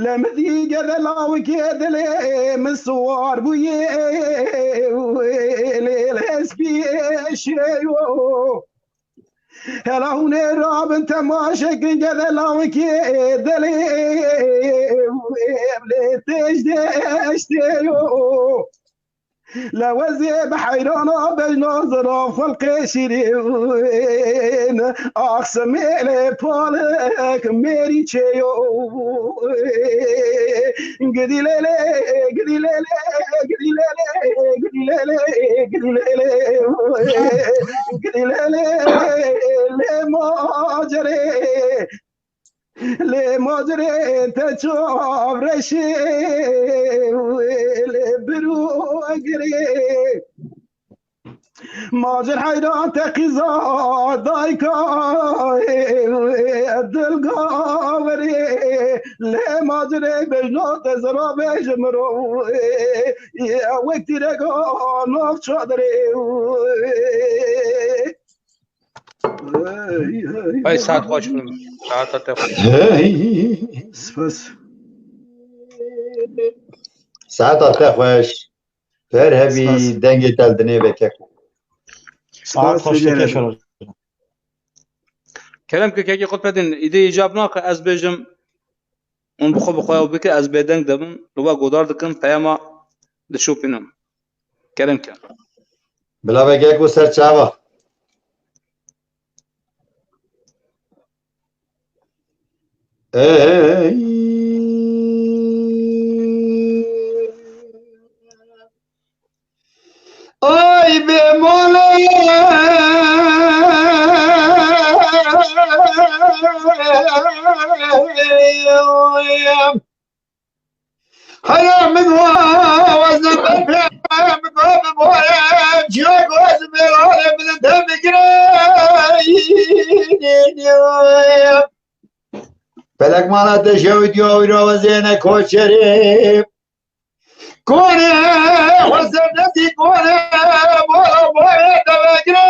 Lemidî gede lawikê dilê min siwar bûye, lê hespî şêyo. Hela hûnê rabin temaşe kin gede lawikê dilê, lê têj deştê yo. Lewezê bi heyrana bejna zirav xelqê şîrîn. Axsimê lê palik mêrî çêyo. Gidî lê lê, gidî lê lê, gidî lê lê, gidî lê lê, gidî lê lê, gidî lê lê, lê macerê. Lê macerê te çavreşê, lê bir û girê. Macer heyran te qîza dayka dilgaverê. Lê macerê bejna te zira bêje miro, wek tîreka nav çadirê. Hey, hey, Ay, saet xweş bin. Saeta te xweş. Hey. Spas. Saeta te xweş. Her hebî. Spas. Dengê te li dinê be keko. Saet Spas xweş, dilerim. Keko. Kerem ke kekê Qutbedîn, îdê îcab nake, ez bêjim, hûn bi xwe bi xwe ew bike, ez bêdeng dibim, li we godar dikim, peyama dişopînim. Kerem ke. Bila veke ku ser çava. Ey. Ay be mala. Haya min wa wazne berpê, min wa bi more, ciya goz mêlane min te bigire. Pelek mala te şewit yo, wî ra wezêne koçerê. Kone, xwe serdestî kone, mala more te vegire.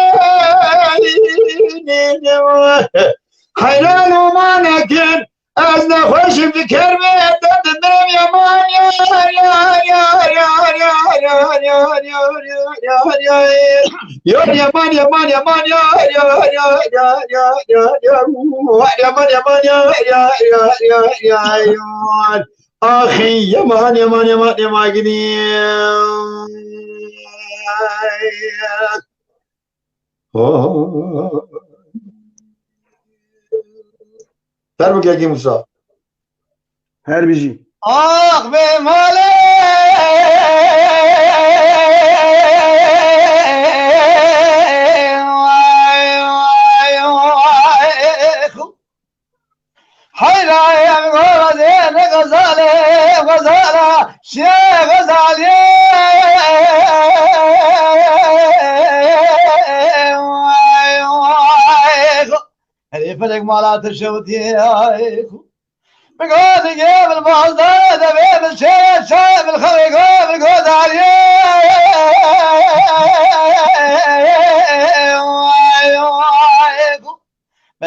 Heyran û mane kin, Ez nexweşim ji kermê te didim, yaman yar, yar, yar, yar, yar, yar, yar, yar, yar, yar, yar, yar, yaman, yaman, yaman, yar, yar, yar, yar, yar, yar, yar, yaman, yaman, yar, yar, yar, yar, yar, yar. Axî, yaman, yaman, yaman, yaman, gidî. Fermo Kekî Musa. Her bijî. Ax be malê. Vay, vay, vay. Heyra em gazê ne gazale, gazala, şiye gazalê. Vay, vay. Herê felek mala te şewtiye, ay. Bi gazê gê bil bazda, devê bil çê, çay bil xewê go, bil gozalê.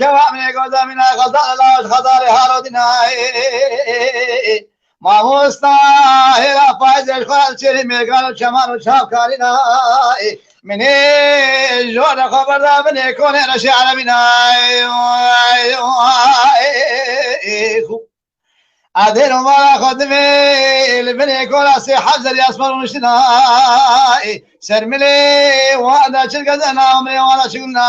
kewa min ê goza mîna xezal laş xezalê halo dîna. Mamosta hêla fayzê ji xwe ez çêrî mêgan û çeman û çavkarîna. Min ê jor de xwe berda binê konê reşê erebîna. Adêr û mala xwe divê li binê kola sê hezar yasma rûniştina. Ser milê wan da çirke zena, milê wan da çirke zena.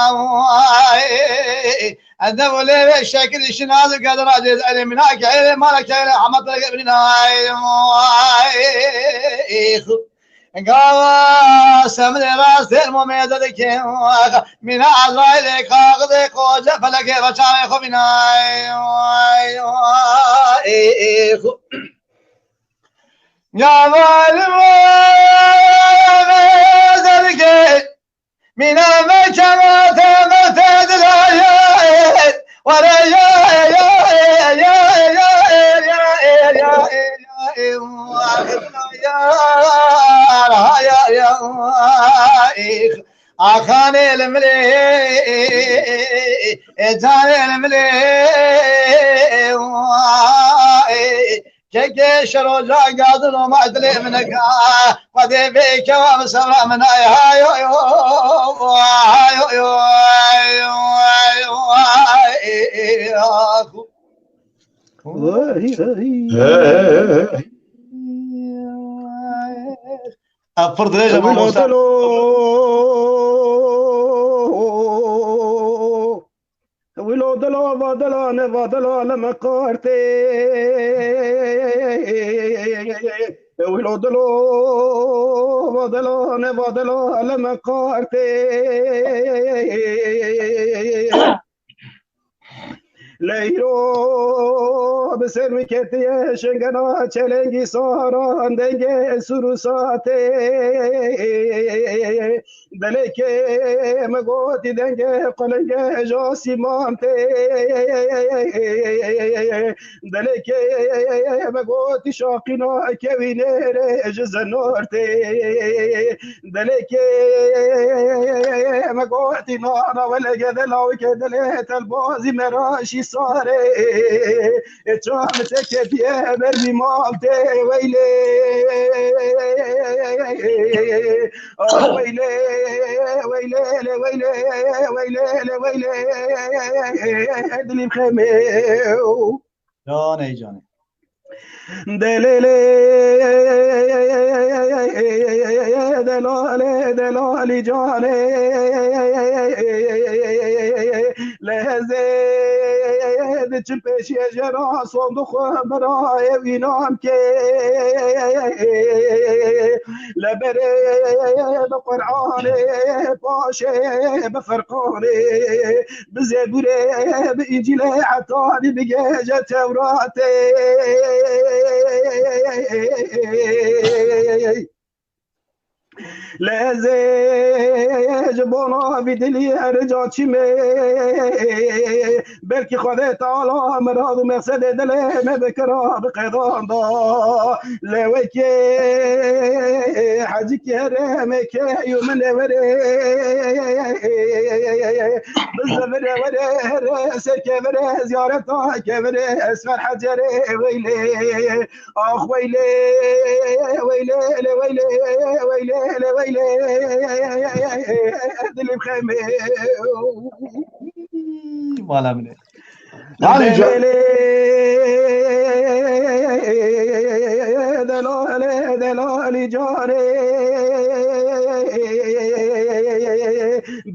Ez ne bu lê şekil işin azı kadar aciz. Elê mina ke elê mala ke elê hamat da ke bilina. Gava semrê rast her momê de dike. Mîna Ezraîlê kaxizê qoce felekê ve çavê xwe bînay. Gava li me de dike. Mîna me kema te me te dilaye. Were ya ya ya ya ya ya ya ya ya ya ya ya ya ya ya ya ya ya. Axanê li milê, e canê li milê, keke şeroca gadin o ma dilê min ka, xwedê vê kewa min sebra min ay hayo yo, hayo yo, ay, ay, ay. Ev pir dirêj e, mamosta. Wilo dilo, va dilo, ne va dilo, le me qartê. Wilo dilo, va dilo, ne va dilo, le me qartê. Leyro bi ser min ketiye şingena çelengî saran dengê sur û satê. Delekê me gotî dengê qulingê ji asîman tê. Delekê me gotî şaqîna kewî nêrê ji zenor tê. Delekê me gotî nana welege delawike delê telbazî me raşî sarê. Çam te ketiye ber mîmal tê weylê. Ah weylê, weylê, le weylê, weylê, le weylê. Dilîm xemê. Canê, canê. Delê lê, delalê, delalî canê. Lehzê diçim pêşiye jera sondu xwe bira ew înan ke. Leberê bi Qur'anê paşê bi Ferqanê. Bi Zebûrê, bi Încîlê, hetanî bi gece Tewratê. Lê ez ê ji bona vî dilî her ca çîmê. Belkî Xwedê Teala mirad û mexsedê dilê me bi kira bi qedan da. Lê wekê hecikî herêmê kê û min ê werê. Bi zevire were here serke vere ziyareta kevire Esmer Hecerê weylê. Ax weylê, weylê, le weylê, weylê, le weylê. Dilîm xemê. Mala min ê. Yanî ca- Delê, delê, delalê, delalî canê.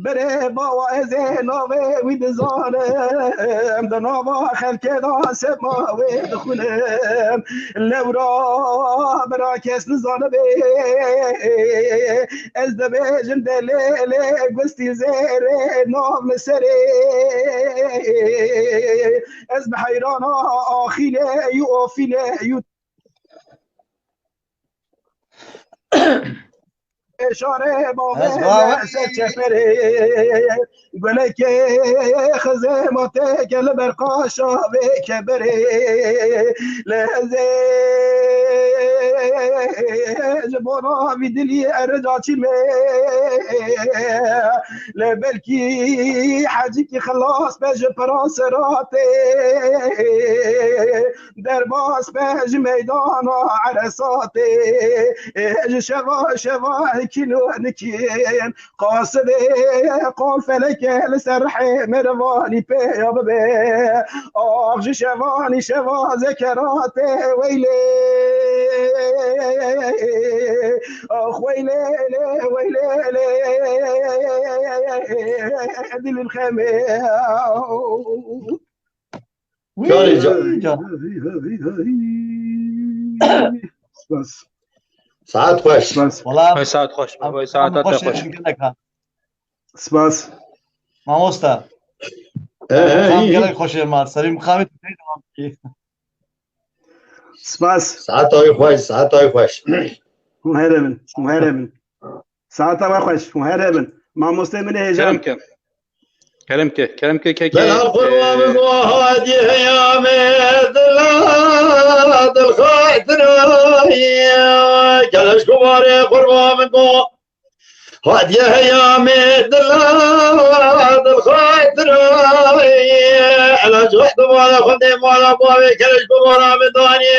Berê bawa ez ê navê wî dizanim, di nava xelkê de sema wê dixwînim. Lewra bira kes nizanibe, ez dibêjim delê lê gustî zêrê nav li serê. Ez bi heyrana axîlê yû ofîlê yû. Şarê bavê Ez bavê ser çeperê. Gulekê xizê matê ke li ber qaşa vê keberê. Lê ez ê Ji bo navî dilî erca çî me. Lê belkî hecikî xilas be ji pira siratê. Derbas be ji meydana eresatê. Ji şeva şeva hikîn û nikîn. Qasidê qol feleke li ser rihê merivanî pêya bibe. Ax ji şevanî şeva zekeratê weylê. Ax weylê lê, weylê lê. Dilil xemê. Karê can. Can. Spas. Saet xweş. Spas. Wala, Vay saet xweş. Vay saeta te xweş. Spas. Mamosta. He, he, Tam iyi. Gelek xweş ê ma. Serî mixabê tu tey devam ki. Spas. Saeta wî xweş, saeta wî xweş. Hûn here bin. Hûn here bin. Saeta we xweş. Hûn here bin. Mamostê min ê hêja. Kerem ke. Kerem ke. Kerem ke kekê. Bela qurban min go hadiye heya me dila dil xatirayê. Keleş gumarê qurban min go. Hadiye heya me dila dil xatirayê. Ela cihd mala xwendê mala bavê keleş gumara min danê.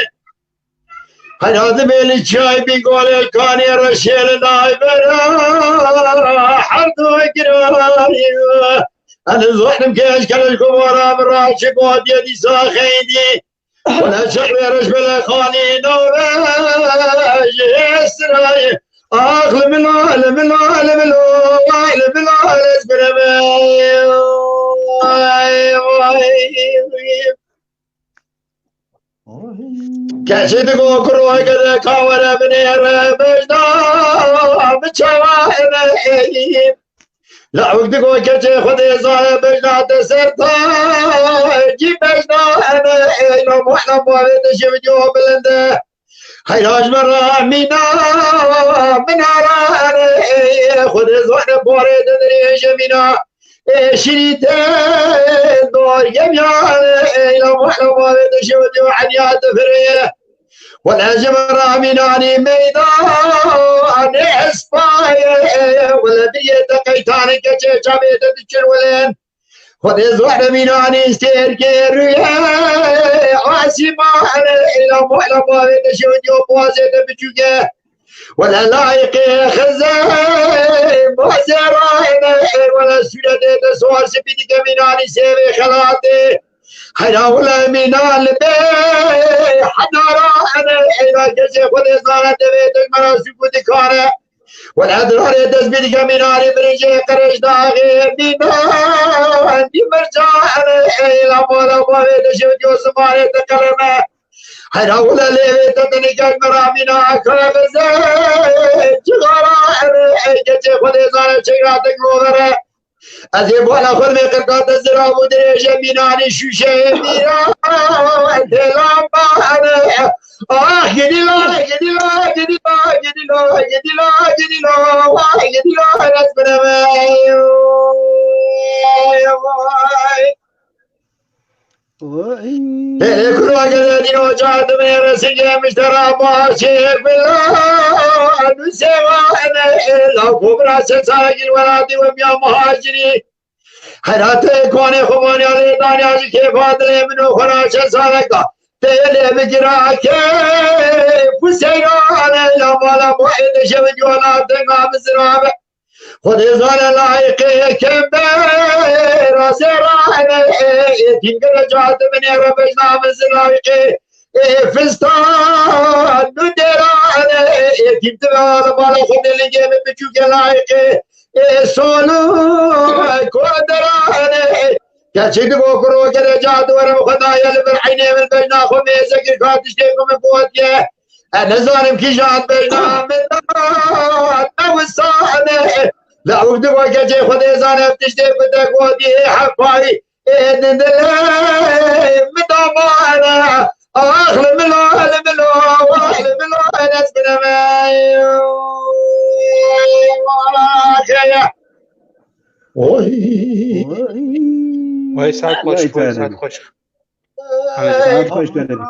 Heyra dibê li çiyayê Bîngolê kanê reşê li nayvera her du girayê. Ez zanim ke ez keleş gumara min raçik hadiye dîsa xeydî. Wele çeqrê reş bele xanî navê ji hêsirayê. Ax li min a, li min a, li min o, li min a, ez birevê. Vay, vay. Keçê digo kurwa gede ka were binêre bejna, bi çawa ene. Lawik digo keçê Xwedê zane bejna te ser tacî bejna ene. Ey la muhna bavê te şevdiyo bilinde. Heyra ji min re mîna min ara ene. Xwedê zane barê te dirêje mîna. Ê şirî te dor yemyane. Ey la muhna bavê te şevdiyo henya te firê. Wele ji min re mînanî meydanê espayê. Wele biriyê te qeytanê keçê çavê te diçirwilên. Xwedê zor mînanî stêrkê rûyê asîmanê. Ela muhla bavê te şewdiyo boğazê te biçûke. Wele layqê xizê bazêranê. Wele sûretê te sor spî dike mînanî sêvê xelatê. Heyra wile mîna li bê hedara ene, heyra kesê Xwedê zane devê dejmara sûk û dikane. Wile dirarê dest bî dike mînarê birinjê qirêj daxê mînan dî mirca ene, heyra mala bavê deşê diyo zimanê te qeleme. Heyra wile lêvê te tenî kek mira mîna kare bize cigara ene, ey kesê Xwedê zane çêgiratik rovere. Ez ê bona xwe vê qirka te zirav û dirêje mînanî şûşeyê mîran têlan bane. Ah gidî la, gidî la, gidî la, gidî la, gidî la, gidî la, vay gidî la, ez bineme. Vay. Hele kurwa gele dîno cadime resige miştera başê bila nusevane la kobra sesagin welati ve miya muhaciri. Herate kone xumanya le danya ji kefa dilê min o xora çe saleka. Tê lê bigira ke Huseyrane la mala muhide şevi yona tenga bizirabe. Xwedê zane layqê kembera zêrane, êtîm gere cate binê re bejna min zi layqê. Ê fistan du dêrane, êtîm tive li bala Xwedê lingê min biçûke layqê. Ê solu koderane, keçik digo kuro gere cate were min xwe daye li vir eynê min bejna xwe mêze kir ka tiştê ku min gotiye. Ez nizanim kîjan bêjna min da, ne wisane. La û di wekecê Xwedê zane tiştê ku te gotî ê hepayî. Ê din dilê min da mane. Ax li min la, li min la, ax li min la, ez bineme. Oy. Oy. Vay saet xweş, vay saet xweş. Saet xweş dönemi.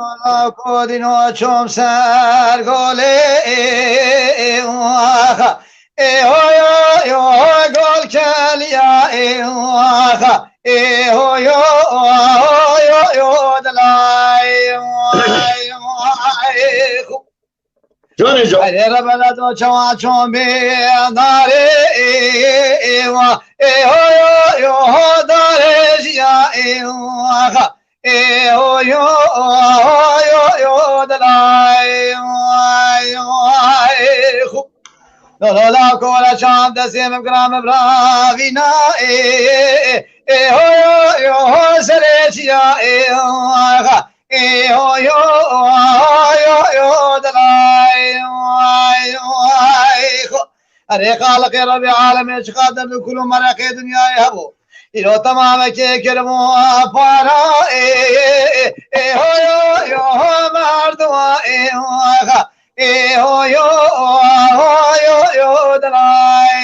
Kodino çom ser golê, e, ho yo yo gol keliya, e, ho yo yo yo dilay. Canê can. Erê rebele do çawa çom bê darê, e, e, wa, e, ho yo yo ho darê jiya, e, wa, e, ho yo ho yo yo dilay, e, wa, e, wa, e, xu. Lo lo la kore çam destê min gira min bira vîna, e, e, e, ho yo yo ho serê çiya, e, wa, e, ho yo ho yo yo dilay, ay, ay, xo. Erê Xaliqê Rebê alemê çiqas derd û kul û mereqê dinyayê hebû. Îro temamekê kiribû para, e, e, e, e, ho yo yo ho merdima, e, wa, e, ho yo ho yo yo dilay,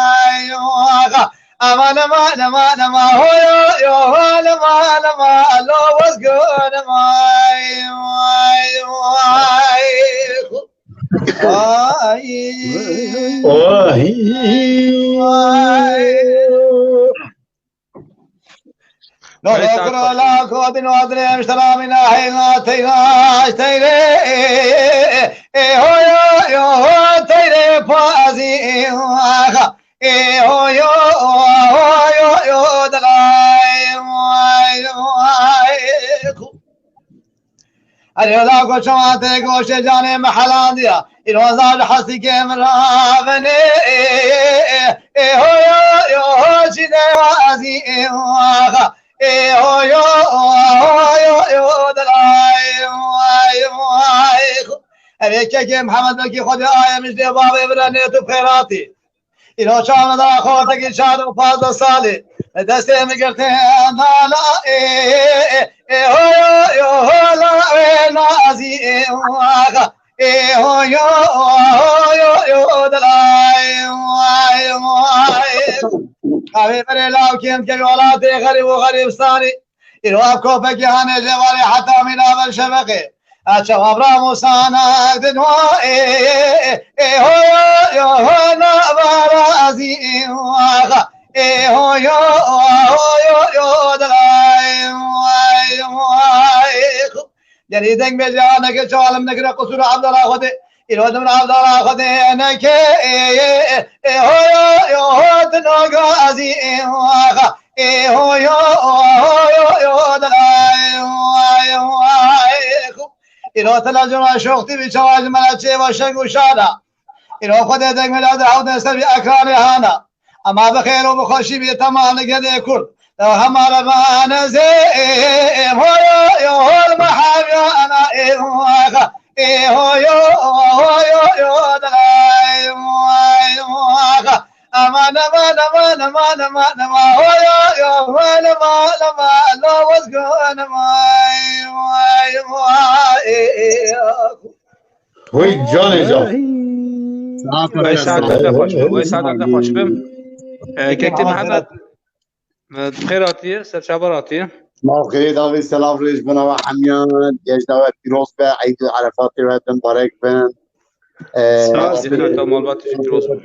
ay, ay, xo. Aman, aman, aman, aman, ho yo yo ho, aman, aman, lo waz gun, aman, ay, ay, xo. Ay. Ay. Ay. No, no, kuro la kodin adre mştara mina heyna teyna teyre, e, ho yo yo ho teyre pazi, e, ho yo ho yo yo dalay, ay, ay. Erê la goşa te goşê canê me helandiya. Îro zar hesîkê min ravenê. E, e, e, ho yo yo ho çi de wazî, e, wa, ha. E, ho yo ho yo yo delay, ay, ay. Erê kekê Mihemed, belkî Xwedê aye min ji dê bavê bira nê tu pêratî. Îro çawa dara xortekî çar û pazdeh salî. Destê min girtê dala, e, e, e, ho yo yo ho la wê nazî, e, wa, ha. E, ho yo ho yo yo delay, ay, ay. Avê berê lawkên ke welatê xerîb û xerîbistanî. Îro ev kopekî hanê jevarê heta mîna ber şeveqê. A çawa bira Mûsa nak din wa, e, e, e, e, ho yo yo ho na barazî, e, wa, ha. E, ho yo ho yo yo delay, ay, ay. Gerî deng bêje aneke çawa lim nekire qusûra Evdala Xwedê. Îro din Evdala Xwedê neke, e, e, e, ho yo yo ho tino gazî, e, wa, ha. E, ho yo ho yo yo delay, ay, ay. Îro televîzyona Şox T V çawa ji me re çêva şeng û şana. Îro Xwedê deng me de hewdin ser vî ekranê hana. Ema bi xêr û bi xweşî bî tema li gelê Kurd. Ew hema re vane zê, e, e, e, ho yo yo hol me hevya ana, e, wa, ha. E, ho yo ho yo yo delay, ay, ay. Aman, aman, aman, aman, aman, aman, ho yo yo ho, aman, aman, lo waz gun, aman, ay, ay, ay. Hoy canê can. Wey saeteke xweş be, wey saeteke xweş be. E, kekê Mihemed, e, bi xêr hatiye, ser çava hatiye. Ma xêrê davê, selav rêj bona we hemiyan, geş dawe pîroz be, Eyd û Erefatê we bi mubarek bin. E, Sağ ol, zîhna te malbatê jî pîroz be.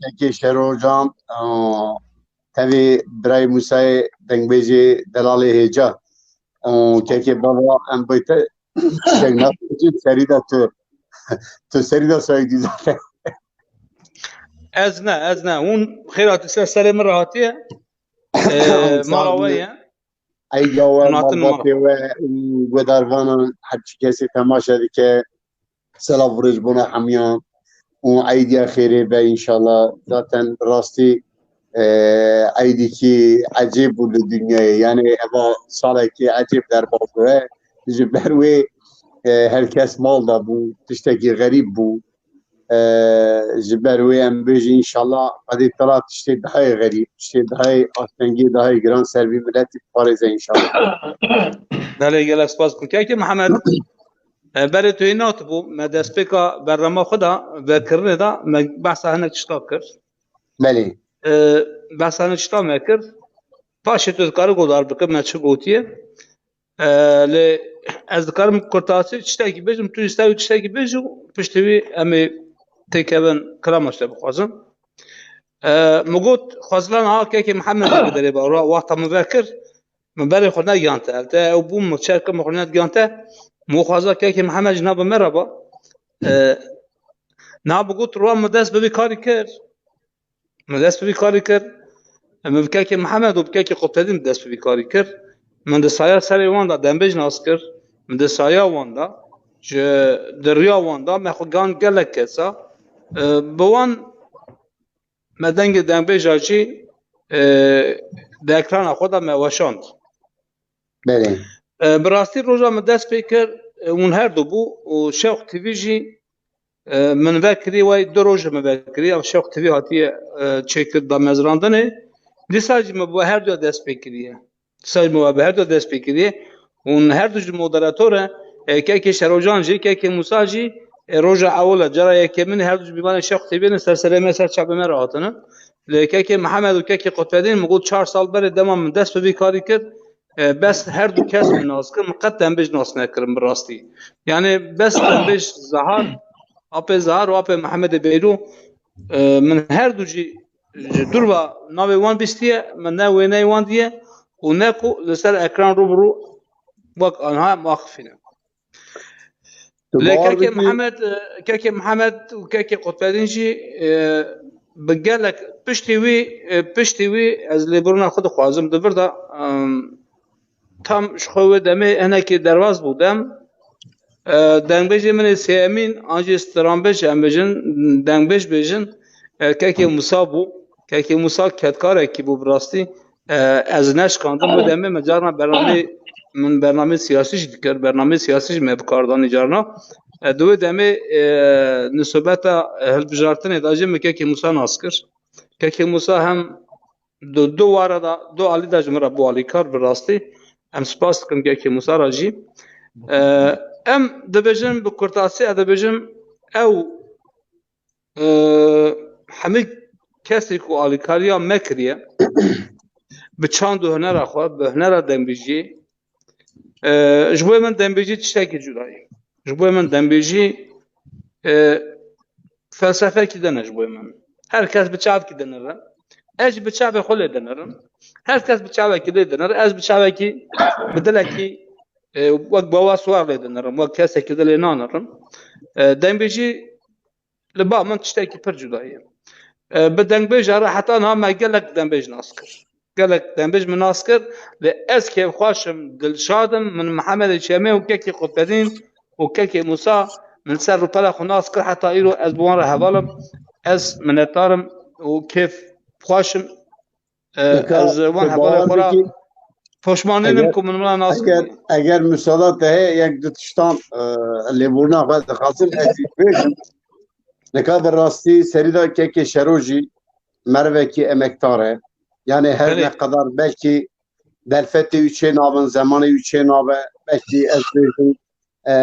Kekê Şero can, e, tevî birayê Mûsayê dengbêjê delalê hêca. E, kekê baba em bê te Çiçek nasıl serî de tu. Tu serî de soydî zaten. Ez ne, ez ne. Hûn xêr hatî ser serê min re hatiye. Ee, mala we ye. Eyda we, malbatê we û guhdarvanan, her çi kesê temaşe dike. Selav û rêz bona hemiyan. Û eydiya xêrê be înşallah. Zaten rastî, e, eydîkî ecêb bû li dinyayê. Yani eva salekî ecêb derbas bû. Ji ber wê, e, her kes mal da bû. Tiştekî xerîb bû. E, ji ber wê em bêjin înşallah Xwedê tira tiştê daha yê xerîb, tiştê daha yê astengî, daha yê giran ser vî miletî biparêze înşallah. Belê, gelek spas bikim. Kekê Mihemed, e, berê tu hê natibû, me destpêka bernama xwe da, vekirinê da, me behsa hinek tişta kir. Belê. E, behsa hinek tişta me kir. Paşê tu dikarî guhdar bikî, me çi gotiye. E, lê ez dikarim kurtasî tiştekî bêjim, tu jî ser wî tiştekî bêjî û piştî wî em ê têkevin kilama te bixwazim. E, min got, xwezila niha kekê Mihemed jî bi derê ba, ra-, wexta min vekir, min berê xwe negiyante. Ev te ew bû, min çerke min xwe negiyante. Min xweza kekê Mihemed jî nava me re ba. E, niha min got, ra min dest bi vî karî kir. Min dest bi vî karî kir. Min bi kekê Mihemed û bi kekê Qutbedîn dest bi vî karî kir. Min di saya serê wan de dembêj nas kir. Min di saya wan de, ji, di riya wan de me xwe gan gelek kesa. E, bi wan me dengê dengbêja jî, e, di ekrana xwe de me weşand. Belê. E, bi rastî roja min dest pê kir, e, hûn her du bû û Şewq T V jî, e, min vekirî, wey du roj min vekirî, ev Şewq T V hatiye, e, çêkir damezrandinê. Dîsa jî min bi her du dest pê kiriye. Dîsa jî min bi her du dest pê kiriye. Hûn her du jî moderator e, e, kekê Şerocan jî, kekê Musa jî, e, roja ewil e, cara yekemîn her du jî mîvanê Şewq T V ne, ser serê me, ser çavê me re hatine. Lê kekê Mihemed û kekê Qutbedîn, min got çar sal berê dema min dest bi vî karî kir, e, bes her du kes min nas kir, min qet dembêj nas nekirin bi rastî. Yani bes dembêj Zahar, apê Zahar û apê Mihemedê Beyrû, e, min her du jî ji dûr ve navê wan bîstiye, min ne wêneyê wan diye û ne ku li ser ekran rû bi rû wek anha em axifîne. Tu Lê bawer kekê bikî. Mihemed, e, kekê Mihemed û kekê Qutbedîn jî, e, bi gelek piştî wî, e, piştî wî ez lêbûrina xwe dixwazim. Di vir de, em, tam ji xwe wê demê hinekî derbas bû dem. E, dengbêjê min ê sêyemîn, an jî stranbêj em bêjin, dengbêj bêjin, e, kekê Musa bû. Kekê Musa kedkarekî bû bi rastî. E, ez neşkandim wê demê, me carna bernameyê, min bernameyê siyasî jî dikir, bernameyê siyasî jî me bi kar danî carna. E, di wê demê, e, nisbeta, e, hilbijartinê de jî min kekê Musa nas kir. Kekê Musa hem du, du wara da, du alî de ji min re bû alîkar bi rastî. Em spas dikim kekê Musa re jî. E, em dibêjin bi kurtasî, ez dibêjim ew e, hemî kesê ku alîkariya me kiriye, bi çand û hunera xwe, bi hunera dengbêjiyê, e, ji bo min dengbêjî tiştekî cuda ye. Ji bo min dengbêjî, e, felsefekî din e ji bo min. Her kes bi çavkî dinire. Ez jî bi çavê xwe lê dinirim. Her kes bi çavekî lê dinire. Ez bi çavekî, bi dilekî, e, wek bawa siwar lê dinirim. Wek kesekî dilê nanirim. E, dengbêjî li ba min tiştekî pir cuda ye. E, bi dengbêja re heta niha me gelek dengbêj nas kir. Gelek dengbêj min nas kir, lê ez kêfxweş im, dilşad im, min Mihemedê Çemê û kekê Qutbedîn û kekê Musa min ser rûpela xwe nas kir, heta îro ez bi wan re heval im, ez minetdar im û kêfxweş im. E, Nika ez wan tu hevalê bawer xwe re bikî, poşmanîn im eger, ku min wana nas eger, kiriye. Eger musada te heye, yek du tiştan, e, lêborîna xwe dixwazim, ez jî bêjim. Nika bi rastî serî de kekê Şero jî merivekî emekdar e. Yani her Belê. ne qedar belkî derfetê wî çê nabin, zemanê wî çê nabe, belkî ez bêjim, e,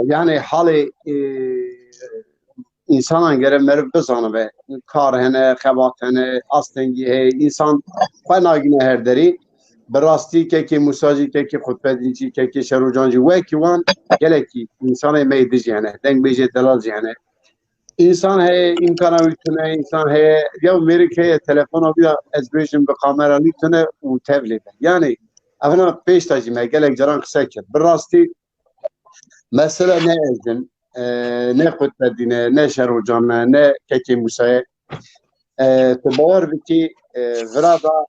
yani halê, e, însanan gere meriv bizanibe. Kar hene, xebat hene, astengî heye, însan xwe nagîne her derî. Bi rastî kekê Musa jî, kekê Xutbedîn jî, kekê Şerocan jî, wekî wan gelekî însanê me yê din jî hene, dengbêjê delal jî hene. Însan heye, îmkana wî tune, însan heye, ya mêrik heye, telefona wî ya ez bêjim bi kamera wî tune û tevlê be. Yani, evna pêş de jî me gelek caran qise kir. Bi rastî, mesele ne ez im, e, ne Qutbedîn e, ne Şerocan e, ne kekê Musa ye. E, tu bawer bikî, e, vira da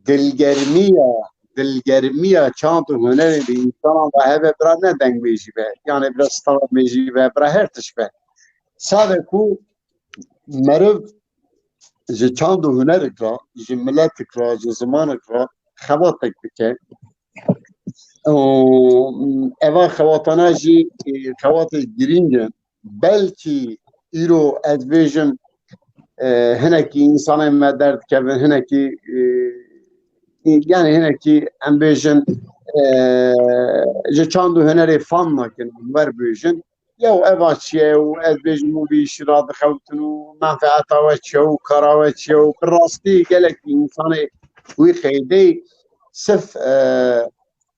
dilgermiya, dilgermiya çand û hunerê bi însanan da hebe, bira ne dengbêjî be, yani bira stranbêjî be, bira her tişt be. Sade ku meriv ji çand û hunerik re, ji miletik re, ji zimanik re xebatek bike. Û eva xebatana jî, e, xebatê girîng in. Belkî îro ez bêjim, e, hinekî însanên me derdikevin, hinekî, e, yani hinekî em bêjin, e, ji çand û hunerê fam nakin, wer bêjin. Yew eva çi ye û ez bêjim û vî îşî radixewtin û menfeeta we çi ye û kara we çi ye û bi rastî gelekî însanê wî qeydê sif, e,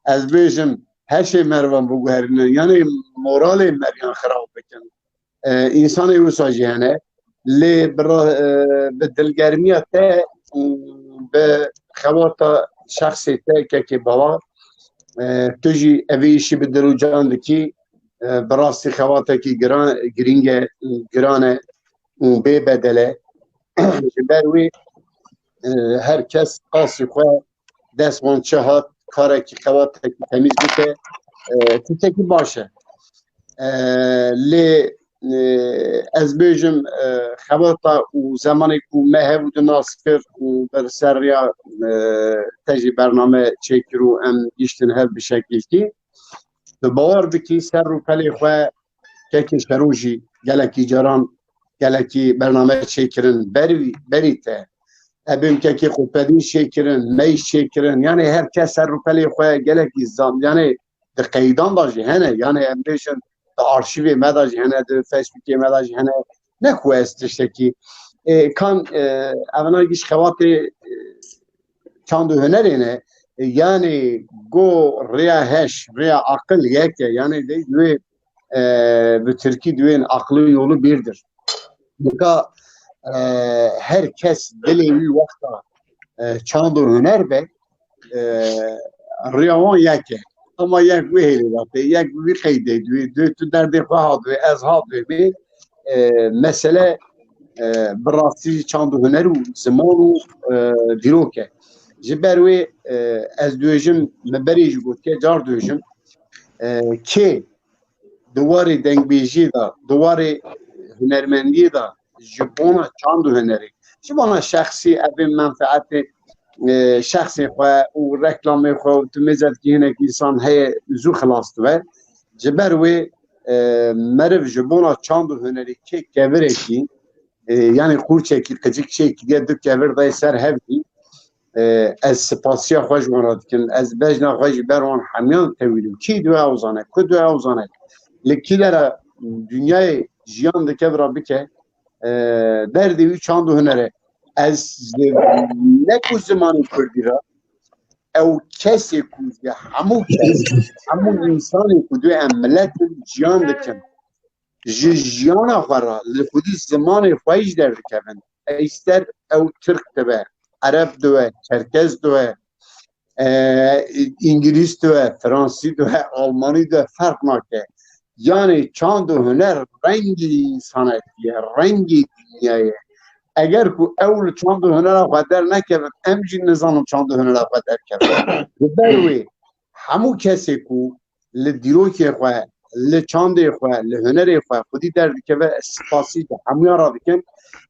ez bêjim, heşê merivan biguherînin, yanê moralê meriyan xirab bikin. E, însanê wisa jî hene. Lê bi ra-, e, bi dilgermiya te û bi xewata şexsê te kekê Bala, e, tu jî evê îşî bi dil û can dikî, e, bi rastî xewatekî giran, girîng e, giran e û bê bedel e. Ji ber wê, e, her kes qasî xwe dest wan çi hat, karekî xewatekî temîz bike, e, tiştekî baş e. E, lê, e, ez bêjim, e, xebata û zemanê ku me hev û di nas kir û ber ser riya, e, te jî bername çêkir û em giştin hev bi şekilkî. Tu bawer bikî ser rûpelê xwe kekê Şero jî gelekî caran gelekî bername çêkirin berî, berî te. Ebêm kekê Xurpedîn çêkirin, me jî çêkirin. Yanê her kes ser rûpelê xwe gelekî zam. Yanê di qeydan da jî hene. Yanê em bêjin di arşîvê me da jî hene, di Facebookê me da jî hene. Ne ku ez tiştekî, e, kan, e, evna giş xebatê, e, çand û hunerê ne. E, yanê go rêya heş, rêya aqil yek e. Yanê de wê, e, bi tirkî diwên aklın yolu birdir. Nika, e, her kes dilê wî wexta, e, çand û huner be, e, riya wan yek e. Ama yek wê hêlê de tê, yek wî qeydê duyê, duyê tu derdê xwe hat wê, ez hat wê bê, e, mesele, e, bi rastî çand û huner û ziman û, e, dîrok e. Ji ber wê, e, ez dibêjim, me berê jî gotiye, car dibêjim, e, kê di warê dengbêjiyê de, di warê hunermendiyê de ji bona çand û hunerê, ji bona şexsî evê menfeetê, e, şexsê xwe û reklamê xwe û tu mêze dikî hinek însan heye zû xilas dibe. Ji ber wê, e, meriv ji bona çand û hunerê kê kevirekî, e, yanî qûçekî qicik çêkiriye du kevir dayê ser hev jî, e, ez spasiya xwe ji wan re dikim. Ez bejna xwe jî ber wan hemiyan tewîlim. Kî diwe ew zane, ku diwe ew zane. Li kî dera dinyayê jiyan dike vira bike, e, derdê wî çand û huner e. Ez ne ku zimanê kurdî re, ew kesê ku ji hemû kes, hemû însanê ku diwe em milet in, jiyan dikin. Ji jiyana xwe re li xwedî zimanê xwe jî derdikevin. Ey ister ew tirk dibe, ereb dibe, çerkez dibe, e, îngilîz dibe, fransî dibe, almanî dibe, ferq nake. Yanê çand û huner rengî însanetî ye, rengî dinya ye. Eger ku ew li çand û hunera xwe dernekevin, em jî nizanin çand û hunera xwe derkevin. Ji ber wê hemû kesê ku li dîrokê xwe, li çandê xwe, li hunerê xwe xwedî derdikeve, ez spasî ji hemûyan re dikim.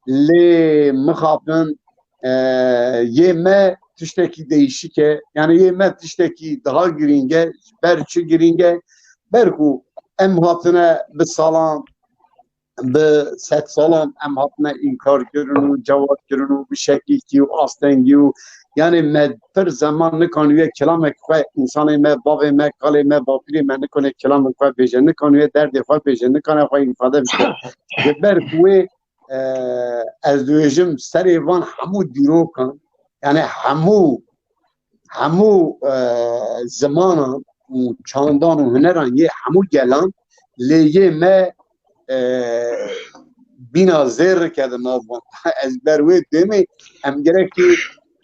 Lê mixabin, e, yê me tiştekî değişik e. Yanî yê me tiştekî daha girîng e. Ji ber çi girîng e? Ber ku em hatine bi salan, bi sedsalan em hatine înkar kirin û cewaz kirin û bi şekilkî û astengî û, yanî me pir zeman nikaniye kilamek xwe, însanê me, bavê me, kalê me, bapîrê me nikane kilamek xwe bêje, nikaniye derdê xwe bêje, nikane xwe îfade bike. Ji ber ku wê, e, ez dibêjim serê van hemû dîrokan, yanî hemû hemû, e, zimanan û çandan û huneran yê hemû gelan, lê yê me, e, bîna zêrike di nav wan. Ez ber wê demê em gerekî,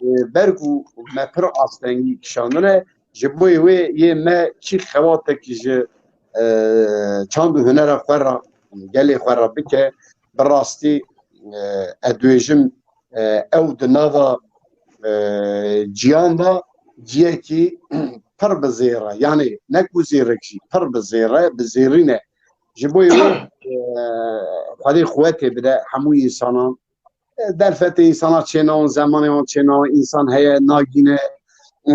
e, ber ku me pir astengî kişandine, ji bo wê yê me çi xewatekî ji, e, çand û hunera xwe re, gelê xwe re bike, bi rastî, e, ez dibêjim, e, ew di nava, e, ciyan de ciyekî pir bi zêr e. Yanî ne ku zêrek jî, pir bi zêr e, bi zêrîn e. Ji bo wê, e, Xwedê quwetê bide hemû însanan. E, derfetê însana çênawan, zemanê wan çênawan, însan heye nagîne. E,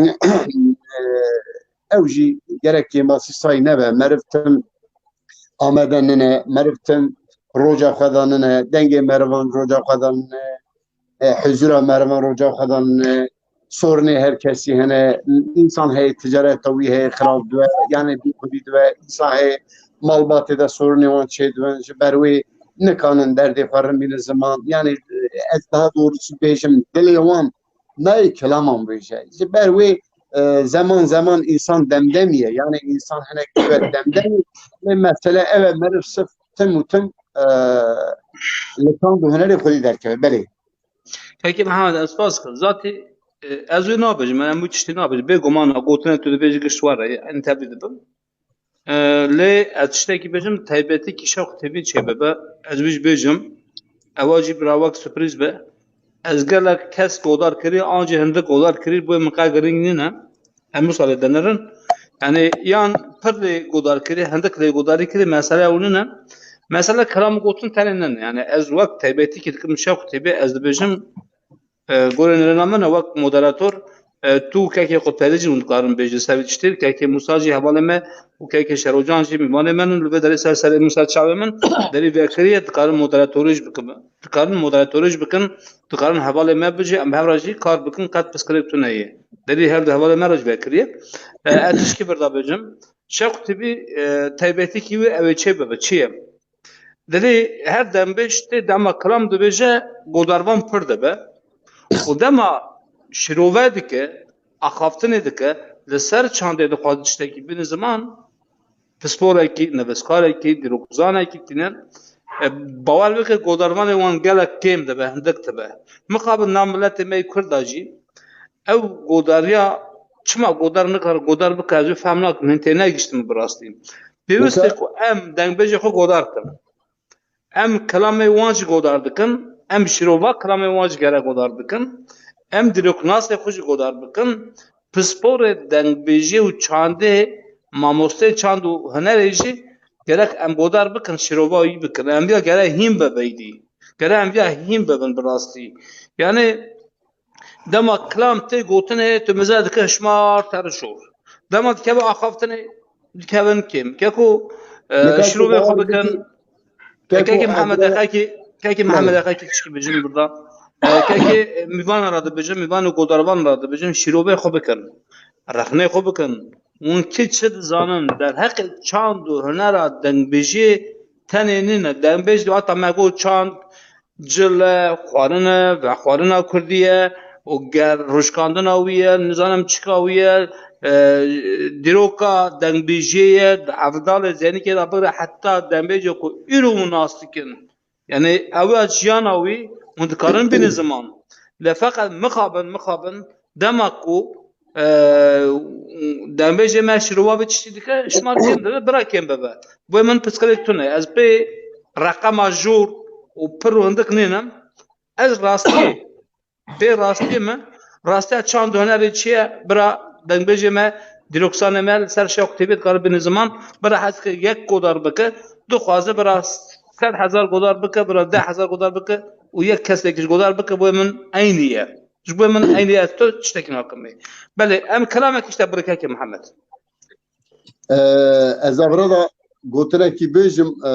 ew jî gerek kêmasî say nebe. Meriv tim Amede nine, meriv tim roca xwe de nine, dengê merivan roca xwe de nine, e, huzura merivan roca xwe de nine, sorunê her kesî hene, însan heye ticareta wî heye xirab dibe, yanê bî xwedî dibe, însan heye malbatê de sorunê wan çêdibin, ji ber wê nikanin derdê xwe rimînin ziman, yanê, e, ez daha doğrusu bêjim, dilê wan nayê kilaman bêje. Ji ber wê e, zeman zeman insan demdemiye. Yani insan hinek dibe demdemiye. Lê mesele ev e, meriv sif tim û tim, e, li çand û hunerê xwedî derkeve. Belê. Kekê Mihemed, ez spas dikim. Zatî, e, ez wê nabêjim, em wî tiştî nabêjim. Bêguman a gotinê tu dibêjî giş war e, em tevlî dibim. E, lê ez tiştekî bêjim, taybetî kî Şewq T V çê bibe, ez wî jî bêjim. Ewa jî bira wek surprîz be. Ez gelek kes godar kirî, an jî hindik godar kirî, bo min qe girîng nîne. Em wisa lê denirin. Yani yan pir lê godar kirî, hindik lê godarî kirî, mesele ew nîne. Mesele kilam gotin tenê nîne. Yani ez wek taybetî kî dikim Şewq T V, ez dibêjim, e, gorê nirêna min e wek moderator, e, tu û kekê Qutbedî jî hûn dikarin bêjin ser vî tiştî, kekê Musa jî hevalê me û kekê Şerocan jî mîvanê me in, li vê derê ser serê min, ser çavê min, derî vekirî ye, dikarin moderatorî jî bikin. Dikarin moderatorî jî bikin, dikarin hevalê me bijî, em bi hev re jî kar bikin, qet piskirêk tune ye. Derî her du hevalê me re jî vekirî ye. E, ez tişkî vir da bêjim. Şewq T V, e, taybetîkî wê ew ê çê bibe, çi ye? Dilê her dembêj tê dema kilam dibêje, godarvan pir dibe. Û dema şîrove dike, axaftinê dike, li ser çandê dixwaze tiştekî bîne ziman, pisporekî, nivîskarekî, dîrokzanekî tîne. E, bawer bike godarvanê wan gelek kêm dibe, hindik dibe. Mixabin nav miletê me yê Kurd de jî ew godariya çima godar nikare godar bike, ez wê fehm nakim, hîn tênegihiştime bi rastî. Pêwist e ku em dengbêjê xwe godar kin. Em kilamê wan jî godar dikin, em şîrova kilamê wan jî gerek godar bikin, em dîroknasê xwe jî godar bikin, pisporê dengbêjiyê û çandê, mamosteyê çand û hunerê jî gerek em godar bikin, şîrova wî bikin. Em viya gerek hîn bibe îdî. Gerek em viya hîn bibin bi rastî. Yani dema kilam tê gotinê, tu mize dike hişmar ter şor. Dema dikeve axaftinê, dikevin kêm. Keko, e, şîrovê xwe bikin. Kekê Mihemed, kekê, kekê Mihemed, kekê tişkî bêjin burada. E, kekê, e, mîvana re dibêjin, mîvan û godarvan re dibêjin, şîrovê xwe bikin. Rexnê xwe bikin. Hûn kî çi dizanin derheqê çand û hunera dengbêjiyê tenê nîne. Dengbêj di hata me got çand, cil e, xwarin e, vexwarina kurdî ye û ger rûşkandina wî ye, nizanim çika wî ye, e, dîroka dengbêjiyê ye, di evdalê zênikê de bigre heta dengbêjê ku îro hûn nas dikin. Yani ew ya jiyana wî hûn dikarin bînin ziman. Lê feqet mixabin, mixabin dema ku, e, dengbêjê me şîrova vê tiştî dike, şima kêm dibe, bira kêm bibe. Bo min piskirêk tune. Ez pê reqema jor û pir û hindik nînim. Ez rastî, pê rastî min, rastiya çand û hunerê çi ye, bira dengbêjê me, dîroksanê me li ser Şewq T V dikare bîne ziman, bira hez dike yek godar bike, dixwaze bira sed hezar godar bike, bira deh hezar godar bike û yek kesekî ji godar bike, bo min eynî ye. Ji bo min eynî ye, ez tu tiştekî nakim. Belê, em kelamek îşte birikekê Mihemed. E, ez ê vira da gotinekî bêjim, e,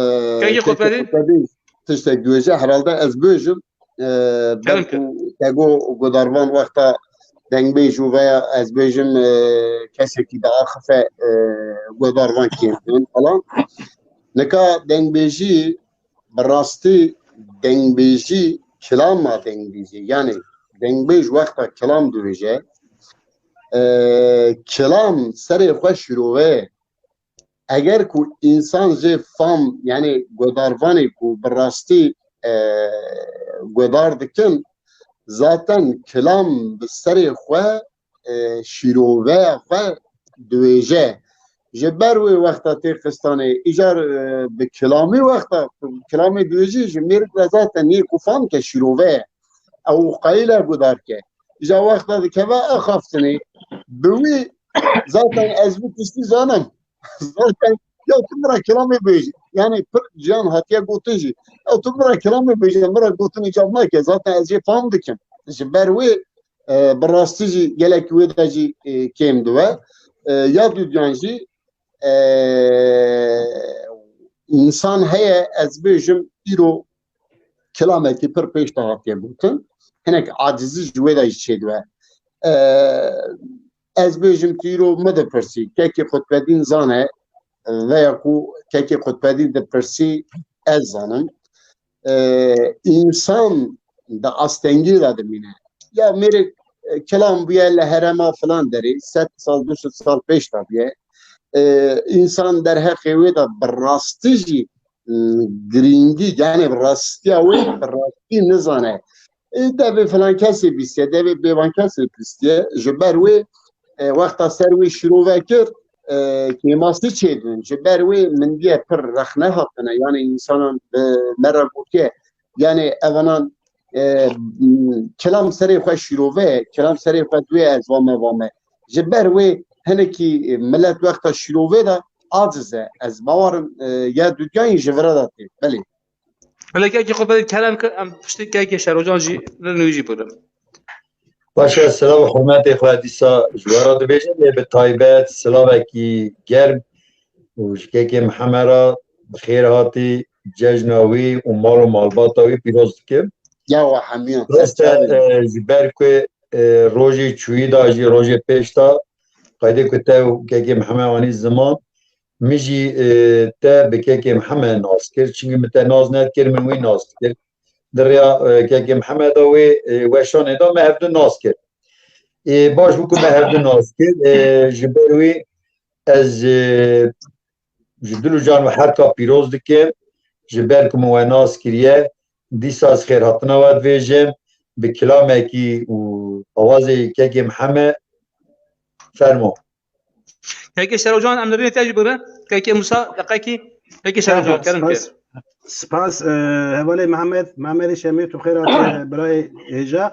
Kekê Qutbedî? Qutbedî tiştek dibêje, herhalde ez bêjim, e, belkû te got godarvan wexta dengbêj û veya ez bêjim, e, kesekî diaxife, e, godarvan kêm dibin falan. Nika dengbêjî bi rastî dengbêjî kilama dengbêjî. Yani dengbêj wexta kilam dibêje, e, kilam serê xwe şîrove ye. Eger ku însan jê fam, yani godarvanê ku bi rastî, e, godar dikin, zaten kilam bi serê xwe, e, şîroveya xwe dibêje. Ji ber wê wexta tê xistanê, îcar, e, bi kilamî wexta, kilamê dibêjî ji mêrik re zaten yê ku fam ke şîrove ye. Ew qayîl e godar ke. Îca wexta dikeve axaftinê, bi wî zaten ez vî tiştî zanim. Zaten ya tu min re kilamê bêjî. Yani pir ciyan hatiye gotin jî. Ya tu min re kilamê bêjî, min re gotin îcab nake. Zaten ez jê fam dikim. Ji ber wê, e, bi rastî jî gelek wê de jî, e, kêm dibe. E, ya dudiyan jî, e, însan heye, ez bêjim îro kilamekî pir pêş de hatiye gotin. Hinek acizî ji wê de jî çêdibe. E, ez bêjim tu îro min dipirsî, kekê Qutbedîn zane, veya ku kekê Qutbedîn dipirsî, ez zanim. E, însan di astengî de dimîne. Ya mêrek, e, kilam bûye li herêma filan derê, sed sal, du sed sal pêş de bûye. E, însan derheqê wê de bi rastî jî, e, girîngî, yani bi rastiya wê, bi rastî nizane. E, devê filan kesê bîstiye, devê bêvan kesê bîstiye. Ji ber wê, e, wexta ser wê şîrove kir, e, kêmasî çêdibin. Ji ber wê min diye pir rexne hatine. Yani însanan bi me re gotiye. Yani evanan, e, kilam serê xwe şîrove ye, kilam serê xwe duyê ez vame vame. Ji ber wê hinekî, e, milet wexta şîrove de aciz e. Ez bawerim, e, ya dudiyayî ji vira de tê. Belê. Belê, kekê xwe belê kerem kir, em piştî kekê Şerocan jî li nû jî bigirin. Baş e, silav û hurmetê xwe dîsa ji we re dibêjim, lê bi taybet silavekî germ û ji kekê Mihemed re bi xêr hatî, cejna wî û mal û malbata wî pîroz dikim. Ya we hemiyan. Rast e, e, ji ber ku, e, rojê çûyî da jî rojê pêş da, qeydê ku te û kekê Mihemed anî ziman, min jî, e, te bi kekê Mihemed nas kir. Çimkî min te nas nedikir, min wî nas dikir. Di rêya, e, kekê Mihemed a wê, e, weşanê de me hevdu nas kir. E, baş bû ku me hevdu nas kir. E, ji ber wî ez, e, ji dil û can we her ka pîroz dikim. Ji ber ku min we nas kiriye, dîsa ez xêrhatina we dibêjim. Bi kilamekî û awazê kekê Mihemed, fermo. Kekê Şerocan, em li rînê te jî bigirin. Kekê Musa, deqekî. Kekê Şerocan, kerem kir. Spas, e, hevalê Mihemed, Mihemedê Şemê, tu xêr hatî, birayê hêja.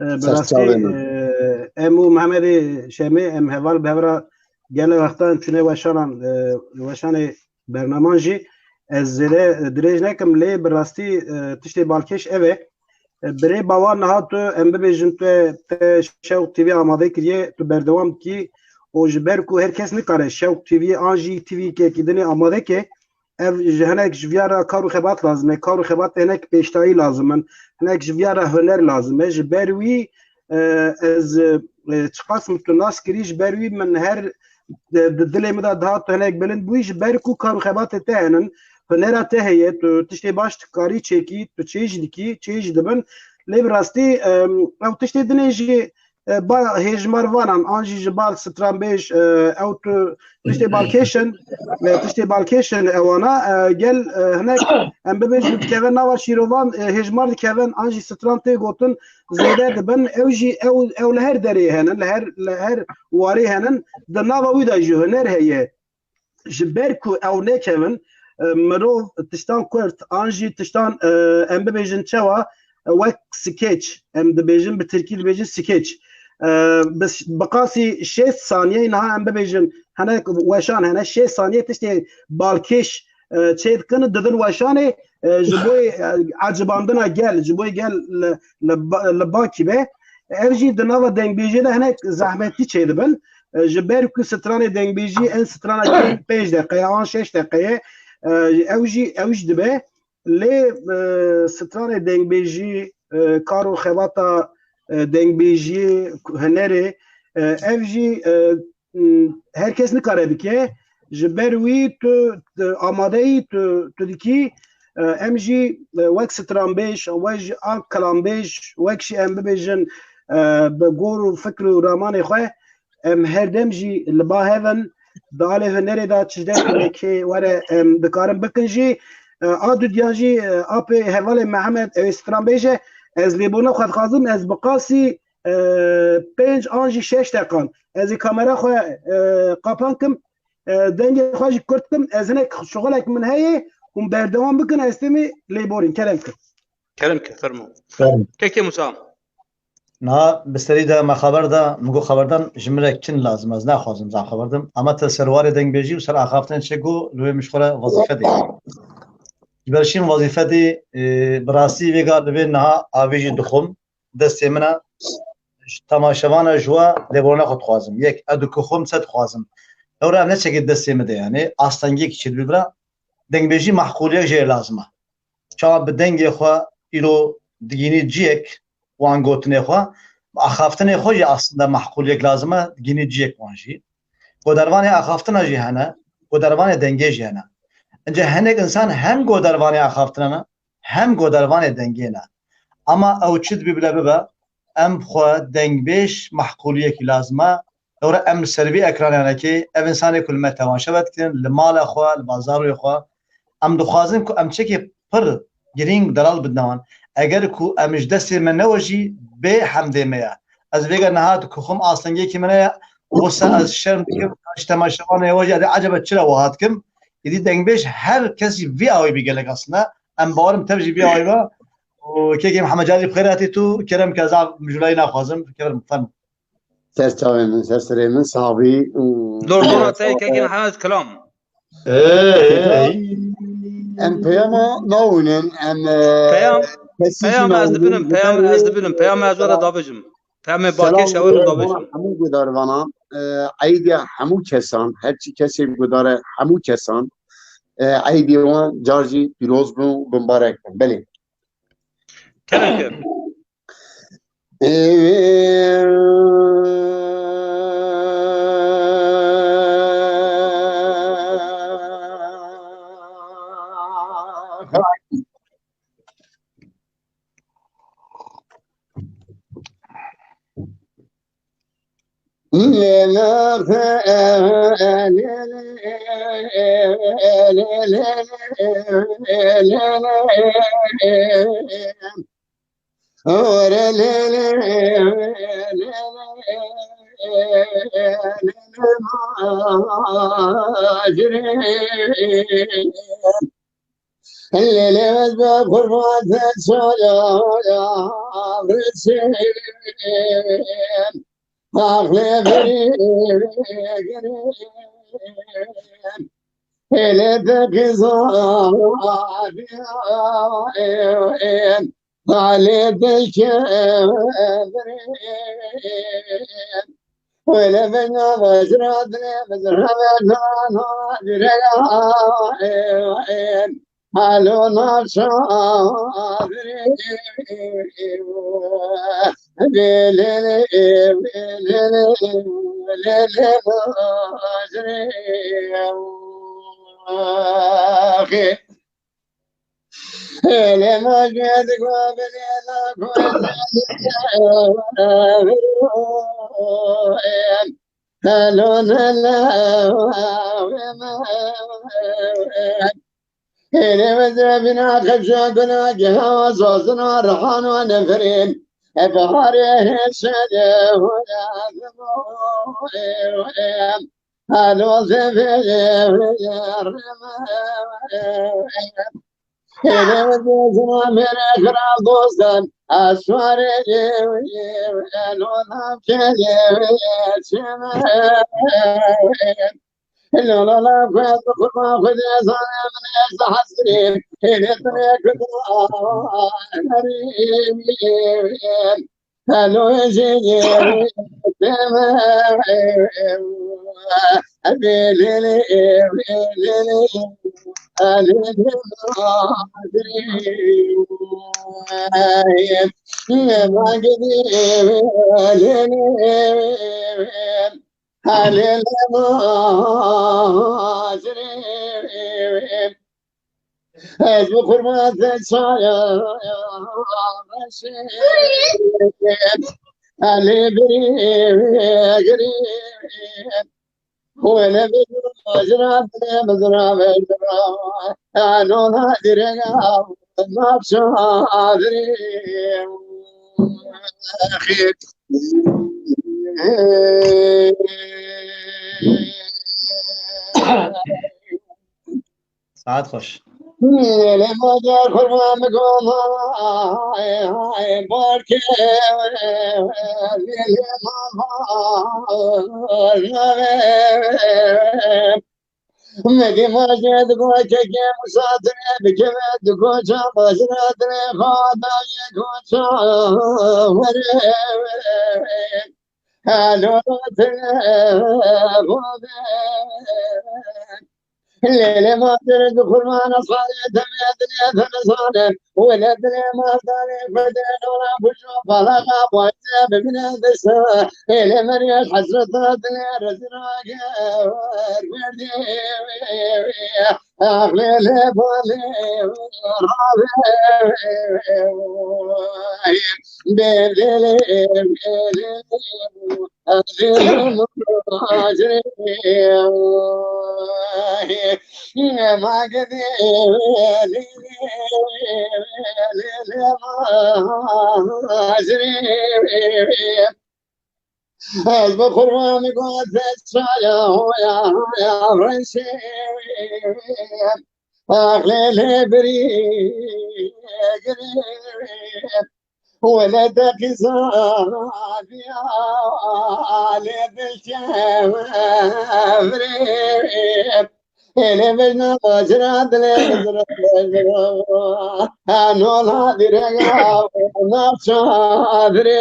E, bi rastî, e, em û Mihemedê Şemê, em heval bi hev re gelek wextan çûne weşanan, e, weşanê bernaman jî. Ez zêde, e, dirêj nekim, lê bi rastî, e, tiştê balkêş ev e. E, birê Bawan, niha tu, em bibêjin, tu, te Şewq T V amade kiriye, tu berdewam dikî û ji ber ku her kes nikare Şewq T V an jî T V kekî dinê amade ke, ev ji hinek ji viya re kar û xebat lazim e. Kar û xebat hinek pêştayî lazim in. Hinek ji viya re huner lazim e. Ji ber wî, e, ez, e, çiqas min tu nas kirî, ji ber wî min her, e, di dilê min de dihat tu hinek bilind bûyî, ji ber ku kar û xebatê te henin, hunera te heye, tu tiştê baş dikarî çêkî, tu çêj dikî, çêj dibin. Lê bi rastî, em, ew tiştê dinê jî, e, ba hêjmar vanan, an jî ji bar stranbêj, e, ew tu tiştê balkêş in, e, tiştê balkêş in ewana, e, gel, e, hinek em bibêjin dikeve nava şîrovan, e, hêjmar dikevin, an jî stran tê gotin, zêde dibin. Ew jî, ew, ew li her derê henin, li her, li her warê henin. Di nava wî de jî huner heye. Ji ber ku ew nekevin, e, mirov tiştan kurt, an jî tiştan, e, em bibêjin çawa, e, wek skeç, em dibêjin, bi tirkî dibêjin skeç. E, bi, bi qasî şêst saniyeyê niha em bibêjin, hinek weşan hene, şêst saniye tiştê balkêş, e, çê dikin, didin weşanê, e, ji bo, e, ecibandina gel, ji bo gel li, li ba-, li bakî be. Ev jî di nava dengbêjiyê de hinek zehmetî çêdibin. E, ji ber ku stranê dengbêjî en strana kêm pênc deqe ye, an şeş deqe ye. E, ew jî, ew jî dibe. Lê, e, stranê dengbêjî, e, kar û xebata, e, dengbêjiyê, hunerê, e, ev jî, e, m, her kes nikare bike. Ji ber wî tu, tu amade yî, tu, tu dikî, e, em jî, e, wek stranbêj, wek jî a kilambêj, wek jî em bibêjin, e, bi gor û fikr û ramanê xwe, em her dem jî li ba hev in, di alê hunerê de çi destpêkê were em dikarin bikin jî. E, a dudiya jî, e, apê hevalê Mihemed, ew ê stranbêj e, ez lêbûna xwe dixwazim, ez bi qasî, e, pênc an jî şeş deqan. Ez ê kamera xwe, e, qapan kim, e, dengê xwe jî kurt kim, ez hinek şixulek min heye, hûn berdewam bikin, ez têmê lêborîn, kerem kir. Kerem kir, fermo. Fermo. Kekê Musa. Niha bi serî de me xeber da, min got xeberdan ji min re kin lazim, ez naxwazim zan xeber dim. Ama te ser warê dengbêjî û ser axaftinê çê got, li wê min ji xwe re wezîfe dê. Ji ber şîn wezîfe dê, e, bi rastî vêga li vê niha avê jî dixwim, destê min e. Ji temaşevana ji we lêborîna xwe dixwazim. Yek, ez dikixwim, çi dixwazim? Ewra ne çekê destê min de yani, astengiyek çi dibe bira, dengbêjî mehqûliyek jê lazim e. Çawa bi dengê xwe îro digînî ciyek wan gotinê xwe, bi axaftinê xwe jî aslında mehqûliyek lazim e, digînî ciyek wan jî. Godervanê axaftina jî hene, godervanê dengê jî hene. Ince hinek insan hem godervanê axaftina ne, hem godervanê dengê ne. Ama ew çi dibî bile bibe, em xwe dengbêj mehqûliyekî lazim e. Lewre em li ser vî ekrananekê ev însanê ku li me temaşe vedikin, li mala xwe, li bazarûyê xwe, em dixwazin ku em çekê pir girîng delal bidine wan. Eger ku em ji destê me newejî, bê hemdê me ye. Ez vêga niha dikuxim astengiyekî min heye, wisa ez şerm dikim, ji temaşevanê we jî ez ê ecebe çira wiha dikim. Êdî dengbêj her kesî vî awayî bî gelek aslında. Em bawerim tev jî vî awayî be. Û kekê Mihemed Calî bi xêr hatî tu, kerem ke ez mijûlayî naxwazim, kevir min fermo. Ser çavê min, ser serê min, sax bî. Dor dora te, kekê Mihemed Kilam. Ey, ey. Em peyama nawînin, em, e, Peyam, kesî peyam ez nawnînin, dibinim, peyam ez dibinim, peyam ez were davêjim. Peyamê bakê şewir davêjim. Hemû gudarvana, e, eydiya hemû kesan, her çi kesê gudare hemû kesan, e, eydê wan car jî pîroz bin, bimbarek bin. Belê. Kerem ke. Lele be kurban te çaya resim. Aklê biri Hele de kızarım, hale de kevrem. Hele bena vecradre, vecradre, Alo navşa. Alo navşa. Hêlê ve zevîna xevşa guna geha zazina rihana neferên. E biharê hêşerê hûya zimo. Alo zevê rime. Hêlê ve zevîna mêrê xira dostan. Aswarê elo navkê çime. Lo lo lo, xwez bi qurban Xwedê zane min ez hezirîm. Hêlê dinê kudra nerîm. Helo jê yê deme. Lê lê lê, lê lê lê, lê lê lê. Halê lê ma zirê. Ez bi qurban te çaya reşê. Halê birê girê. Wele bi zira, bi zira, bi zira. Ano na direga, na çadri. Saet xweş. Lê ma der xurma min goma, barkê, lê ma. Medî majê digo kekê musatire bikeve digo ça bajira dire xada ye koça were. Alo tire xode. Lê lê ma dire di xurmana xade demê dine tenizane. Wele dilê ma dare xode lola bujo balaga boyne bibine dese. Lê lê meriyet hesreta dile rezira gever verdi. Ehlê lê balê rabe. Bê lê lê, bê lê lê. Ehlê lê muhacirê. Ma gidê lê lê, lê lê muhacirê. Ez bi qurban gote çaya hoya hoya reşê. Ehlê lê birî girê. Wele de qîza diya lê dilkevrê. Êlê vejna macera dilê vizra. Anola direga nav çadirê.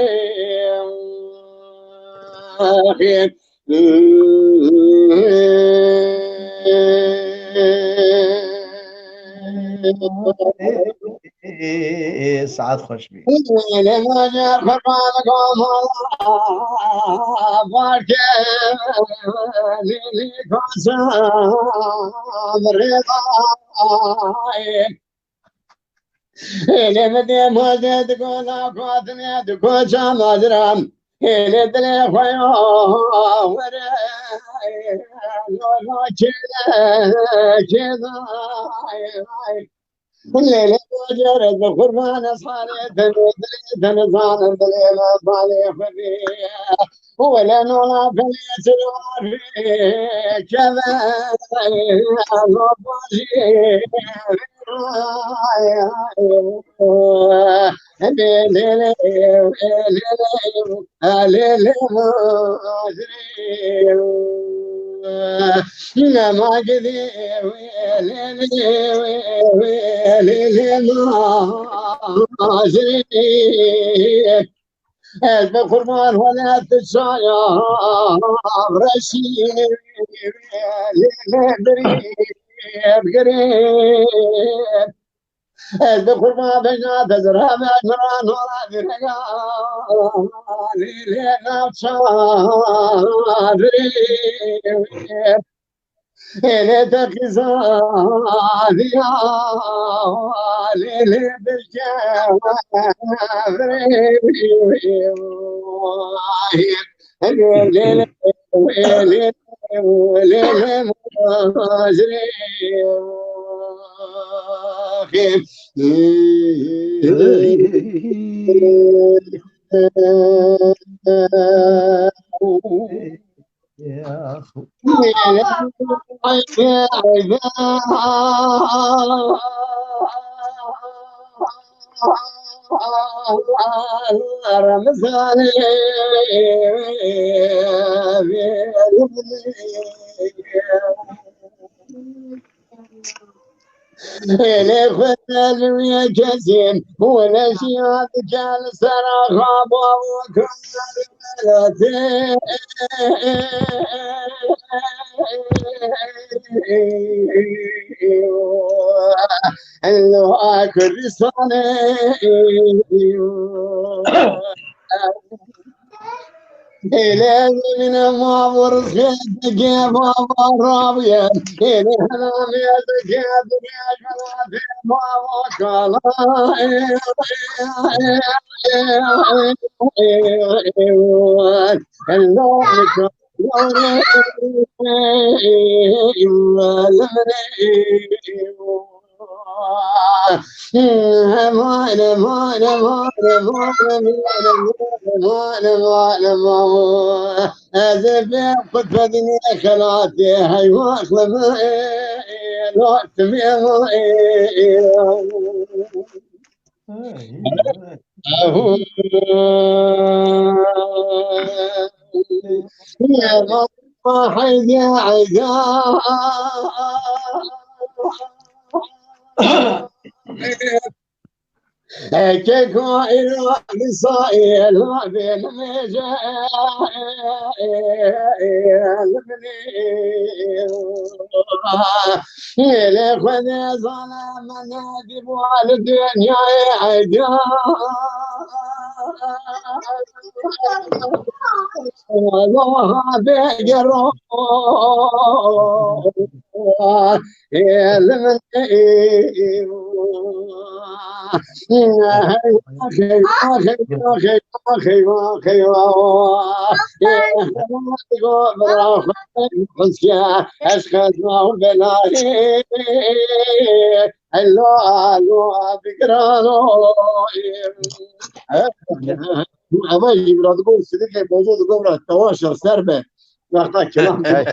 Saet xweş bî. Êlê macar qurban komala barke lîlî kosa rêdayê. Êlê min dê mace di gola xwe dinê di koça maziran. Êlê dilê xwe ya were, were kêle, kêle. Lê lê bajar ez bi qurban ez halê te, dilê te nizanim, dilê me balê xwe bê. Wele nola pelê çirarê keve, no bajê. Lê lê lê, lê lê lê. Alele mazrê, nema gidê wê, lele wê, wê, lele mazrê. Ez bi qurban welat çaya reşî, lele birê, birê. Ez bi qurban bejna te zira bejna nora direga. Lê lê navça birê. Êlê te qîza diya. Lê lê bilge birê. Ramazanê. Êlê xwe li wê kesên wele jiya dike li ser axa bavo kar miletê. Li Kurdistanê. Êlê zemîne ma bo rizqê dike bava rabiye. Êlê helamê dike dike bava kala. Ez ê bê xwe fedinê xelatê heywax li me ê, lo ti bê me ê. Ehu. Ya ma haydi hayda. Eke kaîra li sayê la bê nimêje, li binê. Êlê Xwedê zane me nedî bû li dinyayê eyda. Allaha bêgero. Ama jî bira digo sidikê bozo digo bira tewaşa ser be. Wexta kilam. Hey,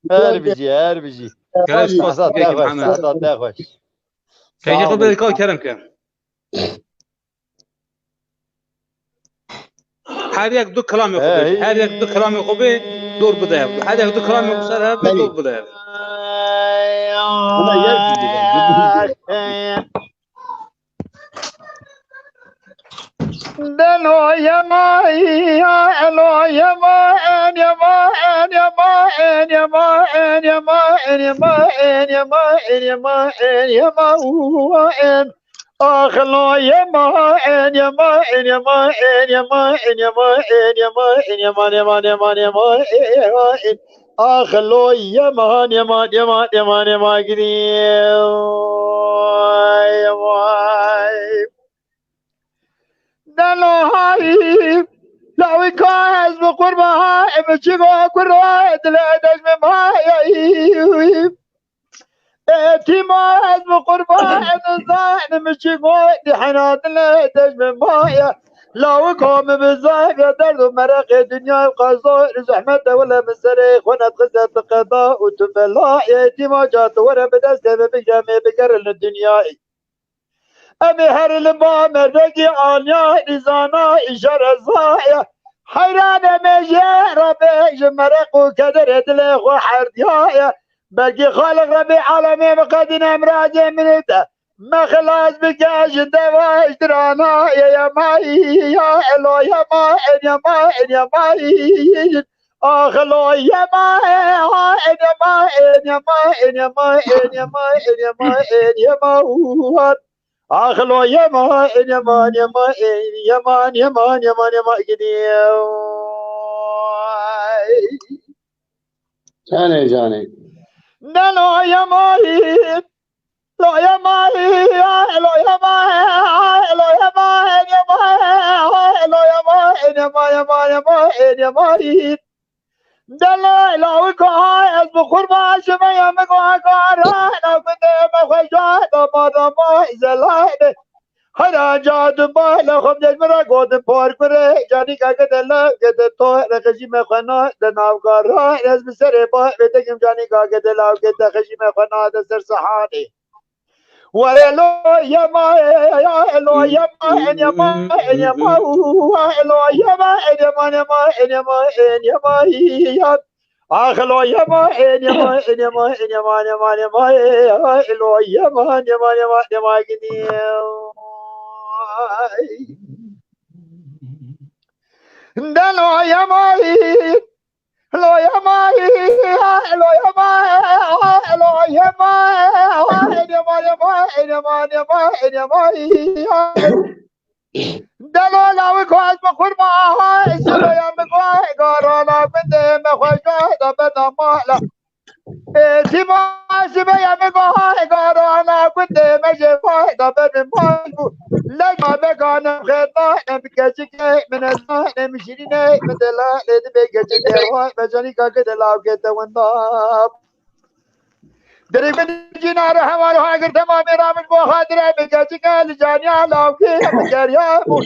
her bijî, her bijî. Kerem, spas, spas, te xweş, spas, te xweş. Keyfê xwe bê, ka kerem ke. Her yek du kilamê xwe bê. Her yek du kilamê xwe bê, dor bide hev. Her yek du kilamê xwe ser hev bê, dor bide hev. Delo yema ya, elo yema, en yema, en yema, en yema, en yema, en yema, en yema, en yema, en yema, u, en. Ax lo yema, en yema, en yema, en yema, en yema, en yema, en yema, nema, nema, nema, en. Ax lo yema, nema, nema, nema, nema, gidî. Vay, vay. Delo hay, lawika ez bi qurba, em çigo kuro, dile dejme ma, ya, Ê tîma ez bi qurban zanim çi go di hena dile dejme maya. Lawiko mi bi zayve derd û mereqê dinyayê qezo zehmet e wele min serê xwe nedxize ti qeda û tu bela. Ê tîma ca tu were bi destê min bigre mê bigerin li dinyayê. Em ê her li ba merdekî aniya îzana îşe rezaya. Heyran em ê jê re bêjin mereq û kederê dilê xwe herdiyaye. Belkî Xaliq Rebî alemê bi qedîn emracê min û te me xilas bike ji deva ji dirana ye yema ya elo yema en yema en yema. Ax lo yema en yema en yema en yema en yema en yema en yema. Ax lo yema, yema, yema, yema, yema, yema, yema, yema, gidî. Canê, canê. Ne lo yema, lo yema, lo yema, lo yema, yema, lo yema, yema, yema, yema, yema, yema. Delê lawika ez bi qurba ji me ya min guhekara, na gundê me xweja dama dama zelane. Hera ca duma le xwe dej min re gotin por kurê, canîka gide lew gide to, re xejî me xwe na de navgara, ez bi serê ba vê tekim canîka gide law gide xejî me xwe na de ser sehanê. Were lo yema, ya elo yema, en yema, en yema, u, wa elo yema, en yema, yema, en yema, en yema, ya. Ax lo yema, en yema, en yema, en yema, yema, yema, ya elo yema, yema, yema, yema, gini. Delo yema, Lo yema, lo yema, lo yema, yema, yema, yema, yema. Delo lawiko ez bi qurba, ez bi ya min go, garana min de me xweja da beda mala. Ê, sîma sîme ya min go, garana min de me jê xwe da ber min mal bû. Lej ma be ganem xeta, em keçike, min ez, em şirine, min de la, lê dibe keçike, xwe, me canîka ke de law ke te wenda. Dirê min cîna re hewar ha gir temamê ra min bo xatir em keçike li caniya lawkê em geriya bûn.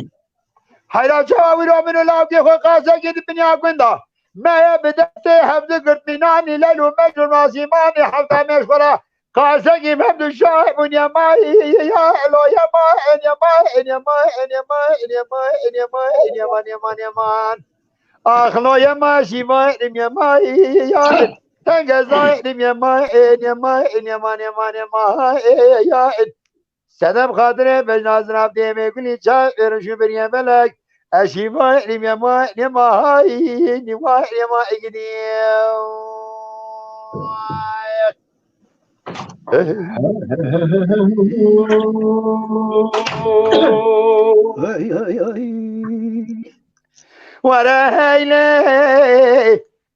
Heyra çawa wî ra min û lawkê xwe qasekê di binya gunda. Me ye bi destê hevdi girt mînanî lel û mec û nasîmanî hevta mêj xwe ra qasekî mevdu şah bûn yema ya elo yema en yema en yema en yema en yema en yema en yema en yema en yema. Axlo yema şîma erim yema ya. Tenge zayrim yema en yema en yema yema yema ya. Sedem xatirê bejna zirab dêmê gulî çay êrin şu bir yemelek. Eşîma erim yema yema hay. Nima yema egini. Were heyle.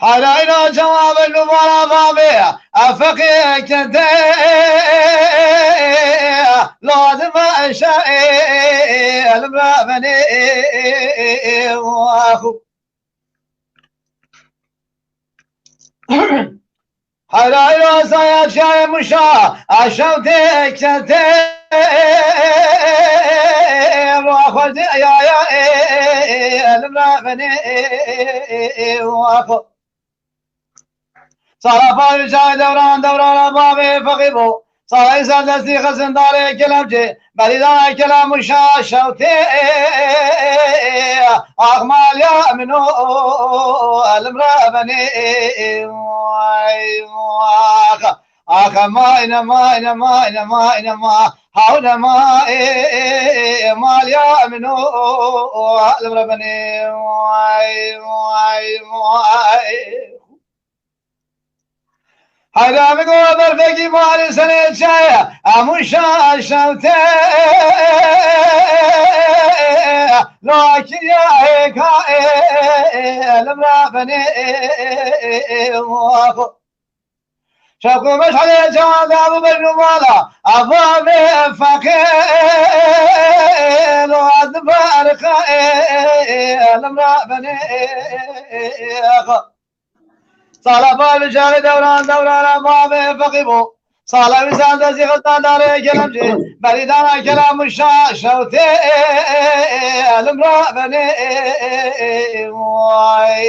Herayna cewabê nûvana vavê, efeqê kete, lazim eşe, elim revenê, waxu. Herayna saya çayê muşa, aşav tê kete, waxu. Elim revenê, waxu. Sara parî çay dewran dewrana bavê feqî bû. Sara îsa destî xizin darê kelemcê. Berî dana kelem û şa şewtê. Ax maliya min û elim revenê. Vay, vay. Axa ma ine ma ine ma ine ma ine ma. Hawne ma e, e, e, e, maliya min o, o, o, alim Rabbine. Vay, vay, vay. Hayra mi go berfekî mali sene çaya. Amu şa şewte. Lakin ya e, ka e, e, e, alim Rabbine. E, e, e, e, e, o, o. Şevqê meşalê çawa da bibin û mala. Ava me feqê lo ez berqa elim ra benê. Sala bay bi çaxê dewran dewran ava me feqî bû. Sala wî sal de zî xizdan darê kelemcî. Berîdana kelam û şa şewtê elim ra benê. Vay.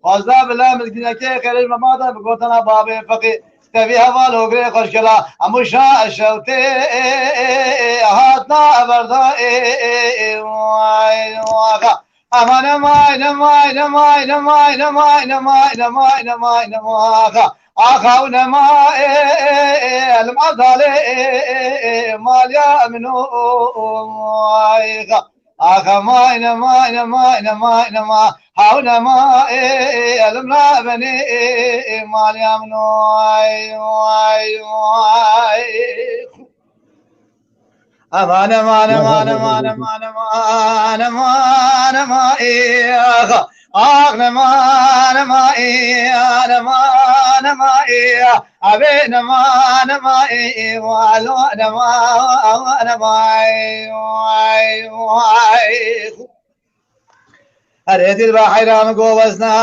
Xwazda bila mizgînekê xêrê ji me mada bi gotana babê feqî. Tevî heval hogirê xweşkela. Hemû şa şewtê hatna berda. Aman, aman, aman, aman, axa. Axa û nema, e, e, e, lim Evdalê, e, e, e, e, maliya min o, o, o, o, ay, xa. Axa, ma, ine, ma, ine, ma, ine, ma, ine, ma. Haw, nema, e, e, e, lim ra benê, e, e, e, maliya min o, ay, ay, ay. Aman, aman, aman, aman, aman, aman, aman, aman, eh, ah, aman, aman, eh, aman, aman, eh, abi, aman, aman, eh, walo, aman, aman, eh, wai, wai. Erê dilba heyran go wezna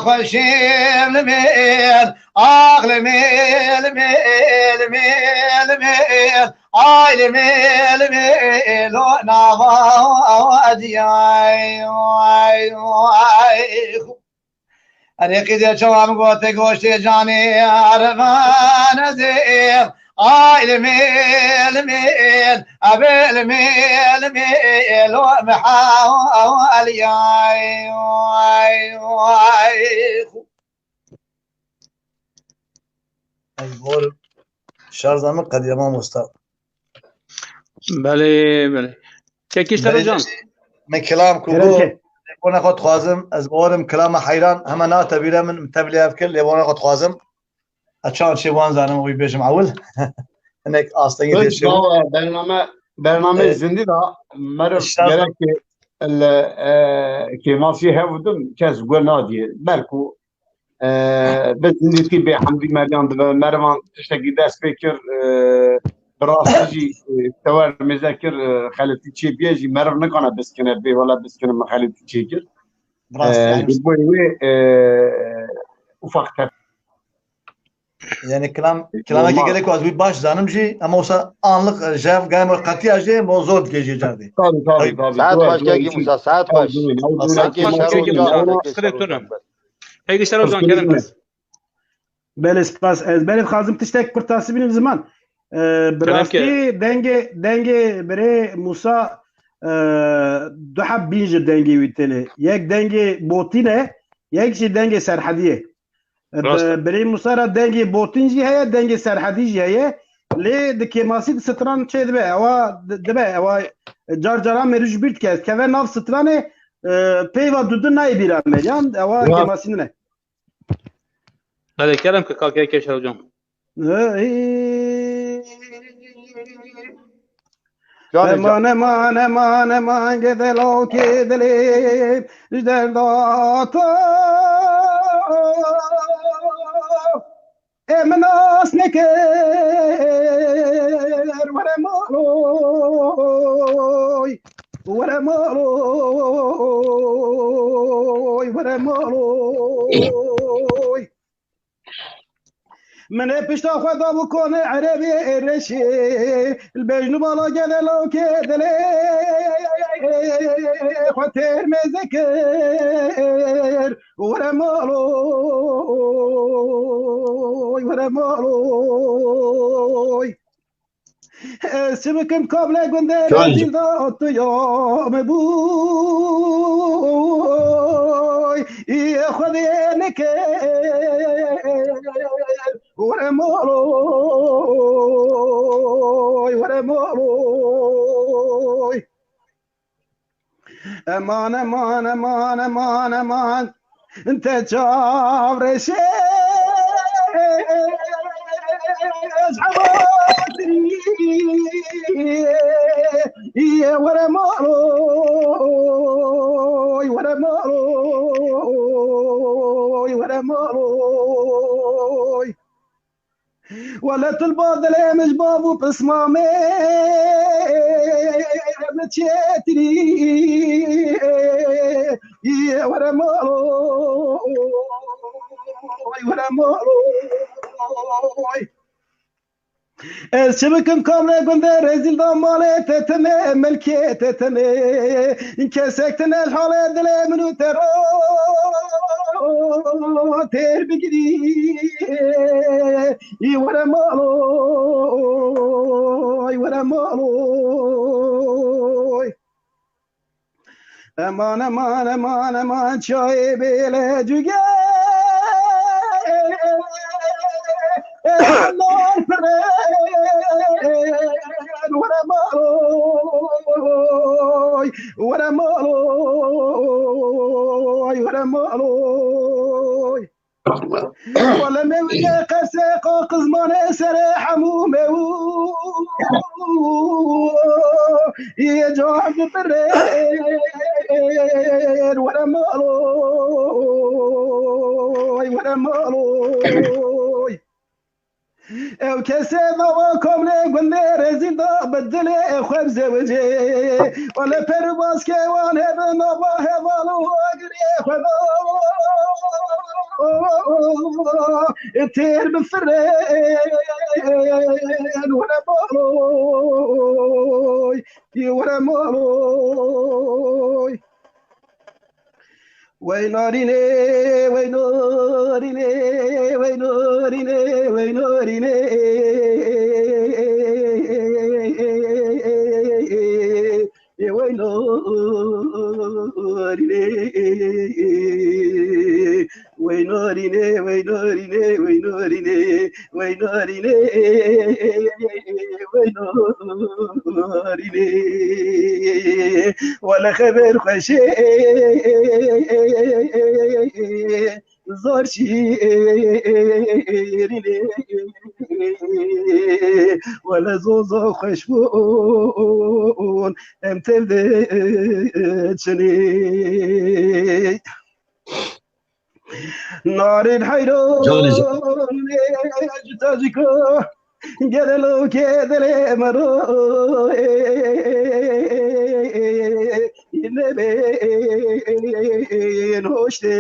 xweşim li mêl, ax li mêl, mêl, mêl, mêl, ay li mêl, mêl, o nava diyay, ay, ay. Erê qîdê çawa min gote goştê canê ervan ez ê. Ay li mêl, mêl, ebê li mêl, mêl, o meha, ay, ay, ay. Ez bor şarja min qediya mamosta. Belê, belê. Çekîş Belê, Sero can. Min kilam ku Kerem bû, ke. Lêbûna xwe dixwazim, ez bawerim kilama heyran, hema nate bîra min, min tevlî ev kir, lêbûna xwe dixwazim. Ez çawan çê wan zanim, wî bêjim ewil. Hinek astengî Peki, tê çê. Bername, bername Evet. Zindî da, meriv Şart. Gerek ki, le, e, kêmasî hev û din kes guh nadiye. Belku, e, bi zindî tî bê hemdî meriyan dibe, merivan tiştekî dest pê kir, e, bi rastî jî, e, tewer mêze kir, e, xeletî çê bîye jî meriv nikane biskine, bê wela biskine min xeletî çê kir. Bi rastî, E, yanî ji bo wê, e, ufak tef- Yani kilam, kilamekî Normal. Gelek ez wî baş zanim jî, ama olsa anlık, e, jev, gayem qetiya jî, mo zor dike jî cardî. Tabii, tabii, tabii. Saet xweş kekî Musa, saet xweş. Kekî Şero can, kekî Şero can, kerem kes. Belê, spas. Ez belê dixwazim tiştek pirtasî bînim ziman. E, bi Kerem rastî ke. Dengê, dengê birê Musa, e, du heb bîn ji dengê wî têne. Yek dengê Botîn e, yek jî dengê Serhedî ye. E, Rast e. Birê Musa ra dengê Botîn jî heye, dengê Serhedî jî heye. Lê di kêmasî di stran çê dibe, ewa di-, dibe, ewa car caran mêrû ji bîr dike. Keve nav stranê, e, peyva dudin nayê bîra me. Yan ewa Ya. Kêmasî nine. Hadi kerem ke kake Keşer hocam. Ey. Canê can. Eman, eman, eman, eman, gedelo ke dilê ji derda to. E min nas nekir, were maloy, were maloy, were maloy. Min ê pişta xwe da bû konê erebê reşê, li bejn û bala gele lawkê dilê xwe têr mêze kir. Were maloy, were maloy. Ez çi bikim kablê gundê Can. Rezîl da tu ya me bûy. Ê Xwedê nekir. Were maloy, were maloy. Eman, eman, eman, eman, eman. Te çav reşe. Ye were maloy, were maloy, were maloy. Wele tu li ba dilê min ji bav û pismamê min çêtirî. Were maloy, were maloy. Ez çi bikim kamre gundê rezîl da malê te teme, milkê te teme. Kesek tine ji halê dilê min û te ro têr bigirî. Î were maloy, were maloy. Eman, eman, eman, eman, çayê bêle cûge. Nar pire, were maloy, were maloy, were maloy. Wele me wile qeseqa qizmanê serê hemû me û ye can bibirin were maloy, were maloy. Ew kesê nava komlê gundê rezîl da bi dilê xwe bizewicê. Wele per û baskê wan hebe nava heval û agirê xwe da. Têr bifirin were maloy, were maloy. Wey narînê, wey narînê, wey narînê, wey narînê. Wey narînê, wey narînê, wey narînê, wey narînê. Wey narînê, wey narînê. Wele xeber xweşê zor şîrînê. Wele zozo xweş bûn em tev de çinê. Narîn heyran Canê can. Ji tacika gelelo ke dilê me ro nebên hoştê.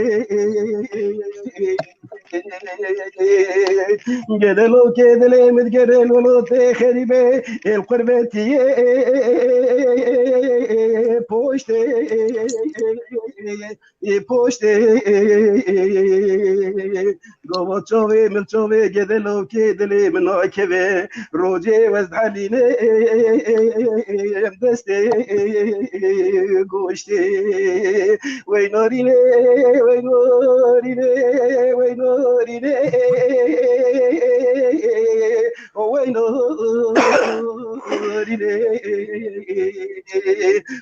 Gelelo ke dilê min gerelo te xerîbe el qurbetiyê poştê. Ê poştê gava çavê milçavê gede lavkê dilê min nakeve. Rojê wez helîne em destê goştê. Wey narîne, wey narîne, wey narîne. Wey narîne.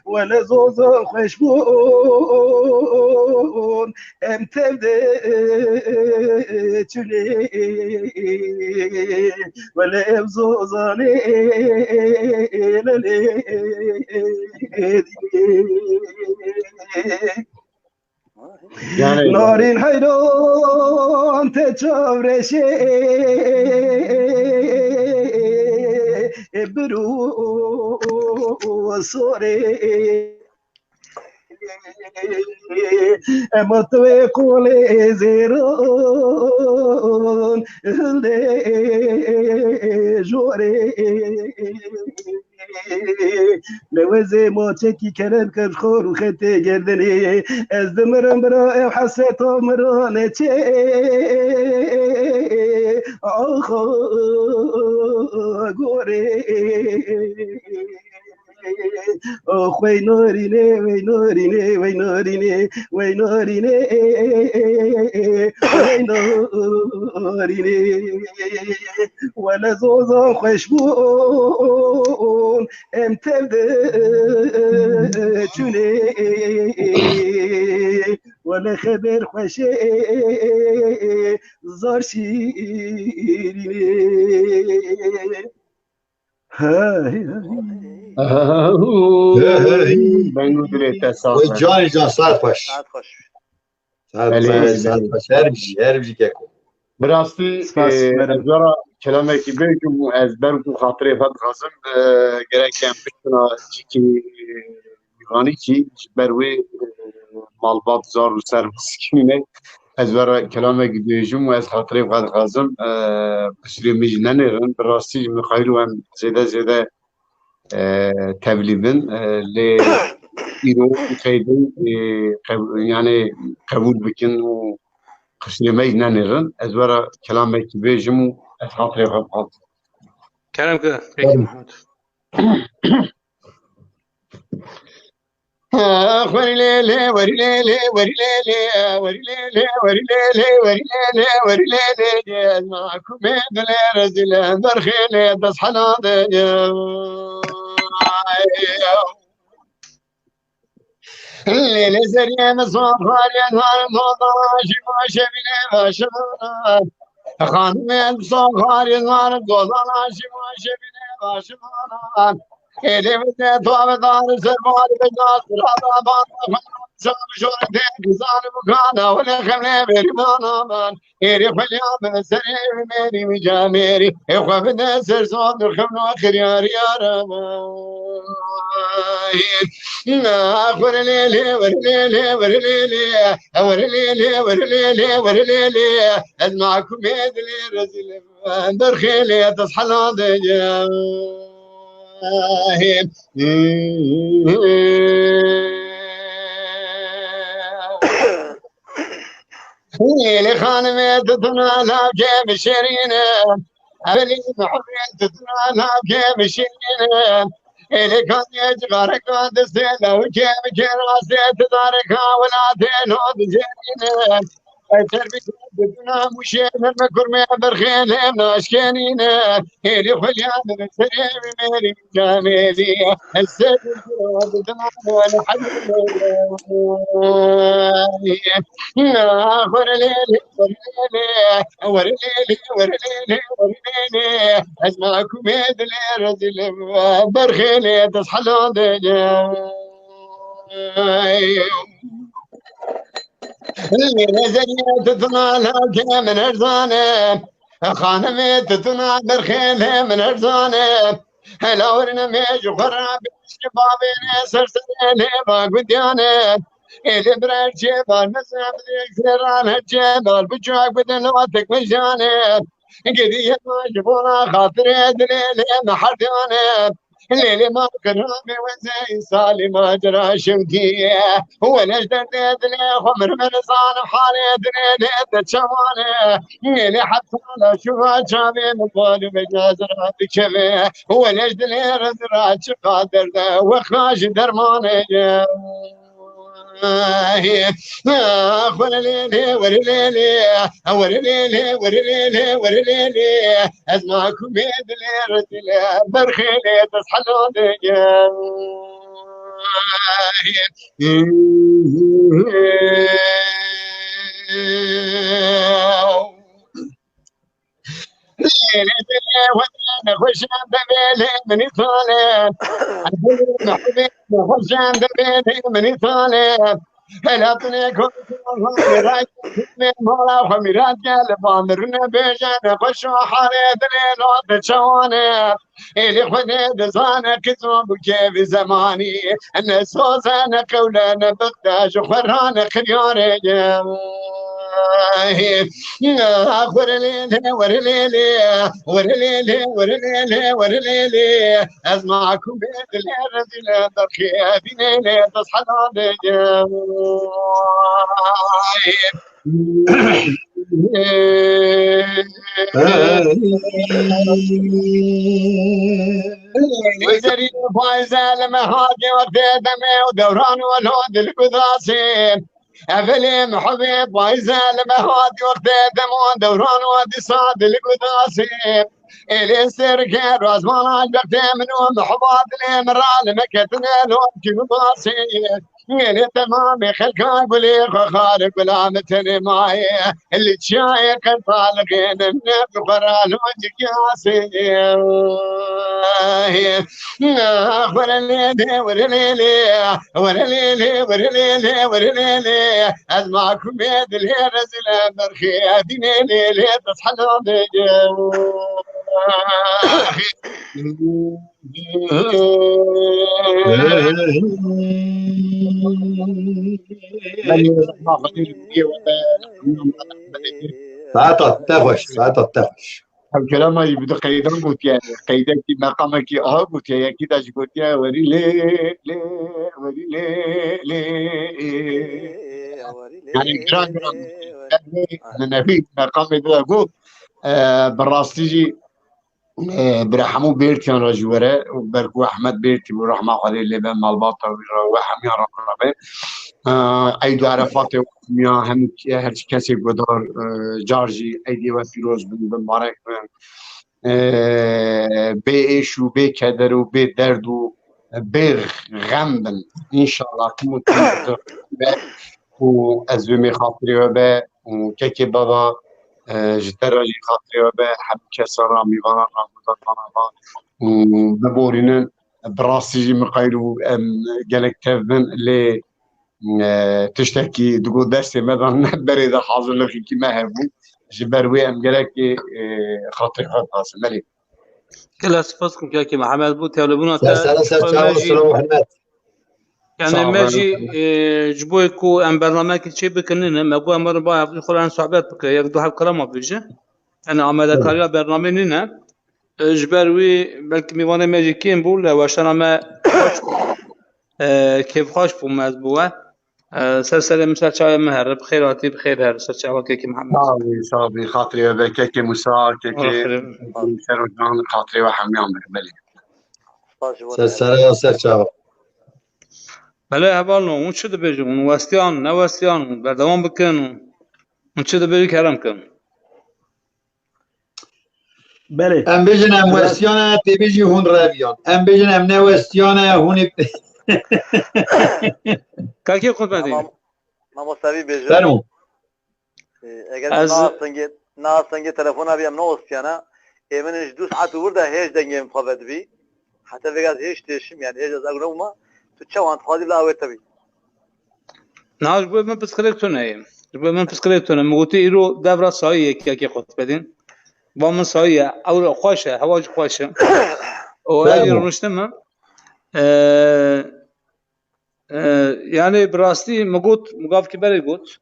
Wele zozo xweş bûn em tev de çûnê. Wele ev zozanê lelê. Yani Narîn heyran te çavreşê bir û sorê. Ema tu wê qolê zêran hildê jorê. Lewezê maçekî kerem ke ji xwe rûxetê gerdinê. Ez dimirim bira ew hesreta min ra neçê. Axa gorê. Oxwey norînê, wey norînê, wey norînê, wey norînê, wey norînê. Wele zozon xweş bûn, em tev de çûnê. Wele xeber xweşê, zor şîrînê. Hey, hey. Hey, hey. Deng û dilê te saz be. Canê can, saet xweş. Saet xweş. Saet xweş, saet xweş. Her bijî, her bijî keko. Bi rastî, Spas, e, ez wera kelamekî bêjim û ez ber ku xatirê xwe dixwazim, e, gerek em biştina çikî, e, Îranî kî ji ber wê, e, malbat zar û ser biskîne. Ez were kelamekî dibêjim û ez xatirê xwe dixwazim, e, qisirê min jî nenêrin. Bi rastî jî min xweyî em zêde zêde, e, tevlî bin, e, lê îro qeydin, e, qeb-, yani qebûl bikin û qisirê me jî nenêrin. Ez were kelamekî bêjim û ez xatirê xwe bixwazim. Kerem ki, Pêkî Mehmet. Xwerî lê lê, werî lê lê, werî lê lê, werî lê lê, werî lê lê, werî lê lê, werî lê lê, ez makumê dilê rezîlê, derxê lê dest hela de. Lê lê zeriyê min zor xwariyê nar, moda jî ma şevînê vaşana. Xanimê min zor xwariyê nar, dozana jî ma şevînê vaşana. Êlê vide tuavedar ser bar bejna sirada bar xwe çam jor de gizan bukana wele xemle berî bana man. Êrî xweliya min serê mêrî wî camêrî ê xwe bide ser zon dur xemlo xiryarî arama. Xwere lê lê, were lê lê, were lê lê, were lê lê, were lê lê, were lê lê. Ez makumê dilê rezîlim. Derxê lê dest hela de ye. Êlê xanimê didina navkê min şêrîn e. Evelî mihurê didina navkê min şêrîn e. Êlê kanê cigareka destê lawikê min kê rastê didareka welatê no dizêrîn e. Eser bi didina muşê min me kurmê berxê lê min naşkênîn e. Êlî xwelya min serê wî mêrî camêrî. Ez ser didina wele hemî. Xwere lê lê, xwere lê lê, xwere lê lê, xwere lê lê, xwere lê lê. Ez makumê dilê rezîlim, berxê lê dest hela de ye. Lê zeriyê didina navkê min erzan e. Xanimê didina derxê lê min erzan e. Hela werine me ji xwe re bêjî bavêne ser serê lê va gundiyane. Êlê birer çêbar mezin bidê zêran her çêbar biçak bidin latek min jane. Geriye ma ji bona xatirê dilê lê me herdiyane. Lê lê ma qirabê wezê salî macera şewtiye. Wele ji derdê dilê xwe mir min zanim halê dilê lê de çawane. Êlê heta la şuva çavê min bal û bejna zira dikeve. Wele ji dilê re zira çiqa derde, wexna ji dermanê ye. Xwere lê lê, were lê lê, were lê lê, were lê lê, were lê lê. Ez makumê dilê re dilê, berxê lê dest hela de ye. Nexweşan demê lê min îsal e. Nexweşan demê lê min îsal e. Hela tu nêko mala xwe mîrat gel, bandrine bêje, nexweşo halê dilê no de çawane. Êlî xwedê dizane qîzo bi kêfî zemanî. Ne soze, ne qewle, ne bixte, ji xwe ra ne xiryarê ye. Xwere lê lê, were lê lê, were lê lê, were lê lê, were lê lê. Ez makumê dilê rezîle derxê bînê lê dest hela de ye. Wezerî fayze li me hatî wextê demê û dewran û lo dil gudasê. Evelê mihubê fayze li me hatî wextê dem û dewran û dîsa dil gudasê. Êlê serke razmana wextê min û mihuba dilê min ra li me ketine lo kî gudasê. Gelê temamê xelka gulê xwe xar gula min tenê maye. Li çiyayê qertalixê ne bi xwe ra loncik yasê. Xwere lê lê, were lê lê, were lê lê, were lê lê, were lê lê. Ez makumê dilê rezile merxê dînê lê lê dest hela bêje. Saeta te xweş, saeta te xweş. Ev kelama jî bi du qeydan gotiye. Qeydekî meqamekî aha gotiye, yekî de jî gotiye, "Werî lê, lê, werî lê, lê, ê." Yani giran giran gotiye. Min nevî meqamê de got, e, bi rastî jî e, bira hemû Bêrtiyan re jî were û ber ku Ehmed Bêrtî bû, rehma Xwedê lê be, malbata wî re we hemiyan re be. E, Eyd û Erefatê miya hemû ke-, her çi kesê guhdar, e, car jî Eydê we pîroz bin, bi mbarek bin. E, bê êş û bê keder û bê derd û bê xem bin. Înşallah tim û tim be û ez wê mê xatirê we be û kekê baba, e, ji te re jî xatirê we be, hemû kesa re, mîvanan re, guhdarvanan re û biborînin. Bi rastî jî min qeyr û em gelek tev bin lê, e, tiştekî digot destê me de ne berê de hazirlixîkî me hebû. Ji ber wê em gelekê, e, xatirê xwe dixwazin. Belê. Gelek spas dikim kekê Mihemed bo tevlebûna te. Ser sere ser çava, Silo Mihemed. Yani me jî, e, ji bo ku em bernameyekê çê bikin nîne, me got em werin ba hevdû xwe re em sohbet bikin, yek du heb kelama bêje. Yani amadekariya bernameyê nîne. E, ji ber wî belkî mêvanê me jî kêm bû, lê weşana me xweş bû. E, kêfxweş bûm ez bi we. E, ser serê min, ser çavê min here, bi xêr hatî, bi xêr here, ser çava kekê Mihemed. Sağ ol, sağ ol. Xatirê we be, kekê Musa, kekê Şerocan, xatirê we hemiyan be, belê. Ser sere ya ser çava. Belê hevalno, hûn çi dibêjin? Hûn westiyan, ne westiyan, hûn berdewam bikin, hûn çi dibêjin kerem kin. Belê. Em bêjin em westiyan e, tê bêjî hûn reviyan. Em bêjin em ne westiyan e, hûn ê Kakê Qutbedîn. Mam-, mamoste vî bêjin. Fermo. Ee, eger Ez na astengê, na astengê telefona bî em ne westiyana. Ê min ji du saet û vir de hêj dengê min xwe vedibî. Heta vêga ez hêj têşim, yani hêj ez ew nebûma. Tu çawan dixwazî bila ew ê te bî. Niha ji bo min pirsgirêk tune ye. Ji bo min pirsgirêk tune. Min gotî îro devra sayî ye kekê Qutbedîn. Va min sayî ye. Ew re xweş e. Hewa jî xweş e. Û ez jî rûniştim min. Ee, ee, yani bi rastî min got, min gavkî berê got.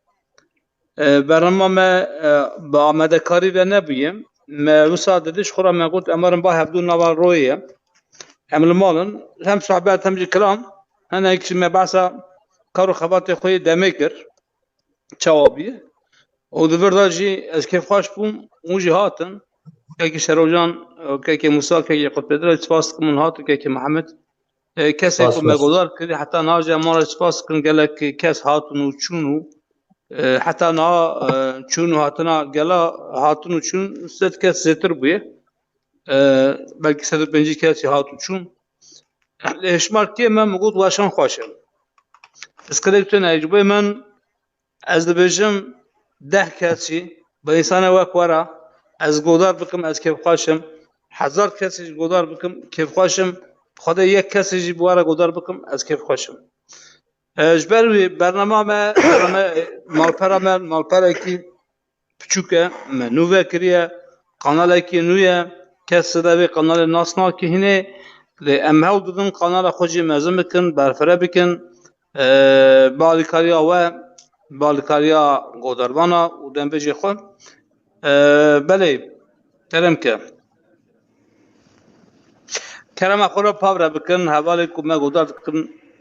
E, bernama me, e, bi amadekarî ve nebûye. Me wisa didî ji xwe re me got, em werin ba hevdû nava royê ye. Em li mal in, hem sohbet hem jî kilam, hinek jî me behsa kar û xebatê xwe yê demê kir, çawa bûye. Û di vir de jî ez kêfxweş bûm, hûn jî hatin. Kekê Şerocan, kekê Musa, kekê Qutbedîn re spas dikim hûn hatin, kekê Mihemed. E, kesê ku me godar kirî, heta niha jî em wan re spas dikin, gelek kes hatin û çûn û, e, heta niha, e, çûn û hatina gela hatin û çûn sed kes zêtir bûye. E, belkî sed û pêncî kes jî hat û çûn. Lê hişmar kêm e, min got weşan xweş e. Pirsgirêk tune ye ji bo min. Ez dibêjim deh kes jî bi însanê wek we re ez godar bikim, ez kêfxweş im. Hezar kes jî godar bikim, kêfxweş im. Xwedê yek kesê jî bi we re godar bikim, ez kêfxweş im. E, ji ber wî bernama me, bername, malpera me, malperekî piçûk e, me nû vekiriye, kanalekî nû ye, kes zêde vê kanalê nas nake hînê, lê em hewl didin kanala xwe jî mezin bikin, berfireh bikin, e, bi alîkariya we, bi alîkariya godarvana û dembêjê xwe. E, belê, kerem ke. Kerema xwe re pavre bikin, hevalê ku me godar dikin,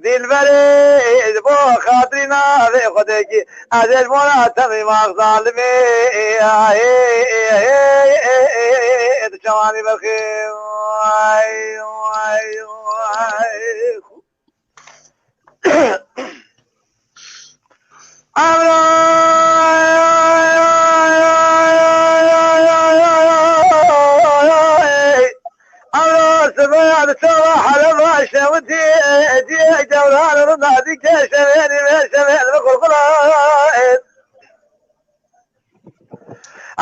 Dilberê, ji bo xatirî navê Xwedekî, ez ê ji bona temî max zalimê, ê, ê, ê, ê, ê, ê, ê, tu çawanî berxê. Ay, ay, ay. Emro, emro, sibeya di çava Heleba şewitî, ciyê cewran rinda dîke şevênî vê şevên bi qulqulayên.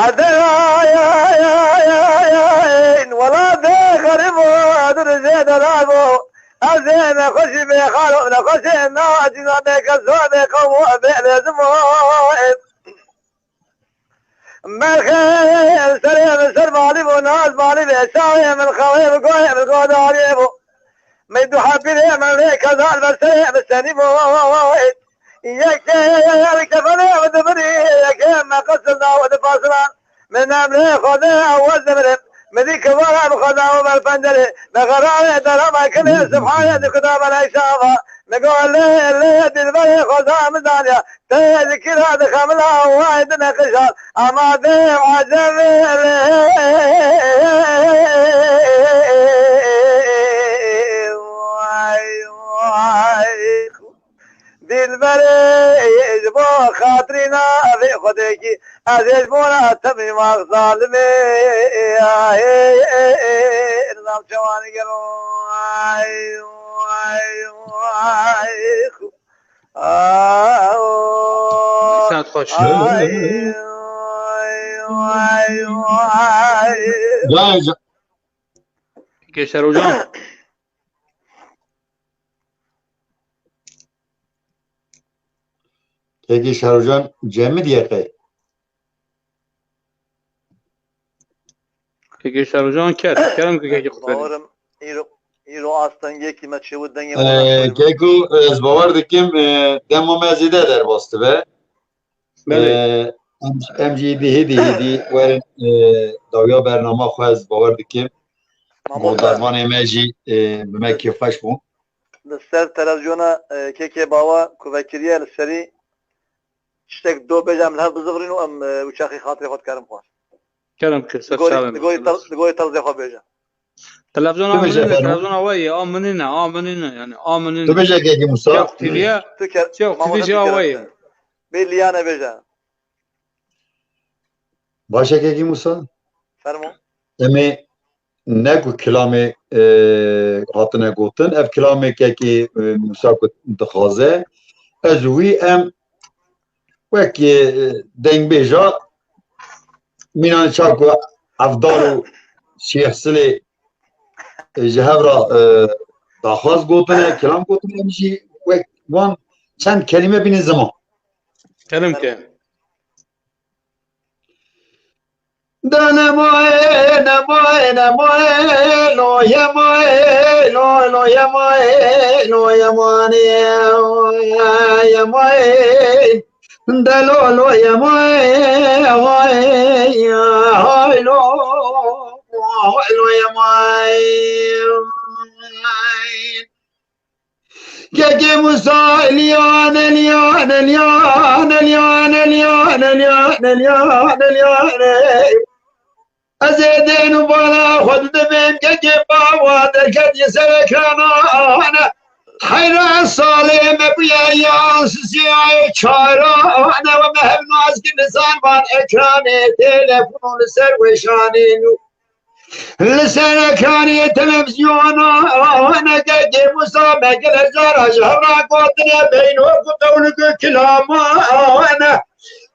Ede ay, ay, ay, ay, ay, wela de xerîbo, di rijê de rabo. Ez ê nexweşî bê xalo, nexweşê nacîna bê keso, bê qewmo, bê lêzimo. Merxê serê min ser balî bû, naz balî bê, çavê min xewê bi goyê min godariyê bû. Min du hebî lê min lê kezal ber serê min senî bû. Yekê kefenê min dibirî, yekê me qesil da û di pasilan. Min emrê Xwedê ew wez dimirim. Min dî kivara bi Xweda û ber pencerê. Bi xerarê derama kinê, subhanê di kuda belay şava. Min got lê, lê, dilberê Xweda min zaniya. Te ji kî re dixemila, way dineqişan, amade ecebê lê. Vay, vay. Dilberê, ji bo xatirî navê Xwedekî, ez ê ji bona temî max zalimê. Ê, ê, ê, ê, nizam çawanî gelo. Ay, ay, ay. Saet xweş. Ay, ay, ay, ay. Cahil, ca- Kekê Şerocan. Kekê Şerocan cem mi diye qey? Kekê Şerocan ket. Kerem ki kekê xwe. Bawerim îro, îro astengekî me çêwit dengê Ee, Keko, ez bawer dikim, e, dema me zêde derbas dibe. Belê. Ee, em, em jî êdî hêdî hêdî werin, e, dawiya bernama xwe ez bawer dikim. Mamoste. Guhdarvanê me jî, e, bi me kêfxweş bûn. Li ser televizyona, e, Kekê Bawa ku vekiriye li serî tiştek do bêje, em li hev bizivirîn û em, e, wî çaxî xatirê xwe dikerim xwe. Kerem kir, ser çavê min. Li gorî terzê xwe bêje. Televizyona min nîne, televizyona we ye, a min nîne, a min nîne, yani, a min nîne. Tu bêje Kekê Musa. Çax T V'ye, Çax T V jî a we ye. Bê liyane bêje. Baş e Kekê Musa. Fermo. Em ê ne ku kilamê, e, hatine gotin, ev kilamê Kekê, e, Musa ku dixwaze, ez û wî em wek, e, dengbêja mînan ça ku Evdal û Şêx Silê, e, ji hev re, e, daxwaz gotine, kilam gotine, em jî wek wan çend kelîme bînin ziman. Kerem ke. Dane moye, ne moye, ne moye, lo ye moye, lo, lo ye moye, lo ye moye, ye moye. De lo, lo ye moye, hoy, hoy, lo, lo ye moye. Kekê Musa, Eliyan, Eliyan, Eliyan, ey. Ez ê dên û bala xwe didimêm, Kekê Bawa derketiye ser ekranan. Heyra salê me bûye yan sisiyayê çaran. Ew me hev nas kir li ser van ekranê, telefon li ser weşanê nû. Li ser ekranê televizyona, ne Kekê Musa me gelek cara ji hev re gotine, beynok û qewlik û kilaman.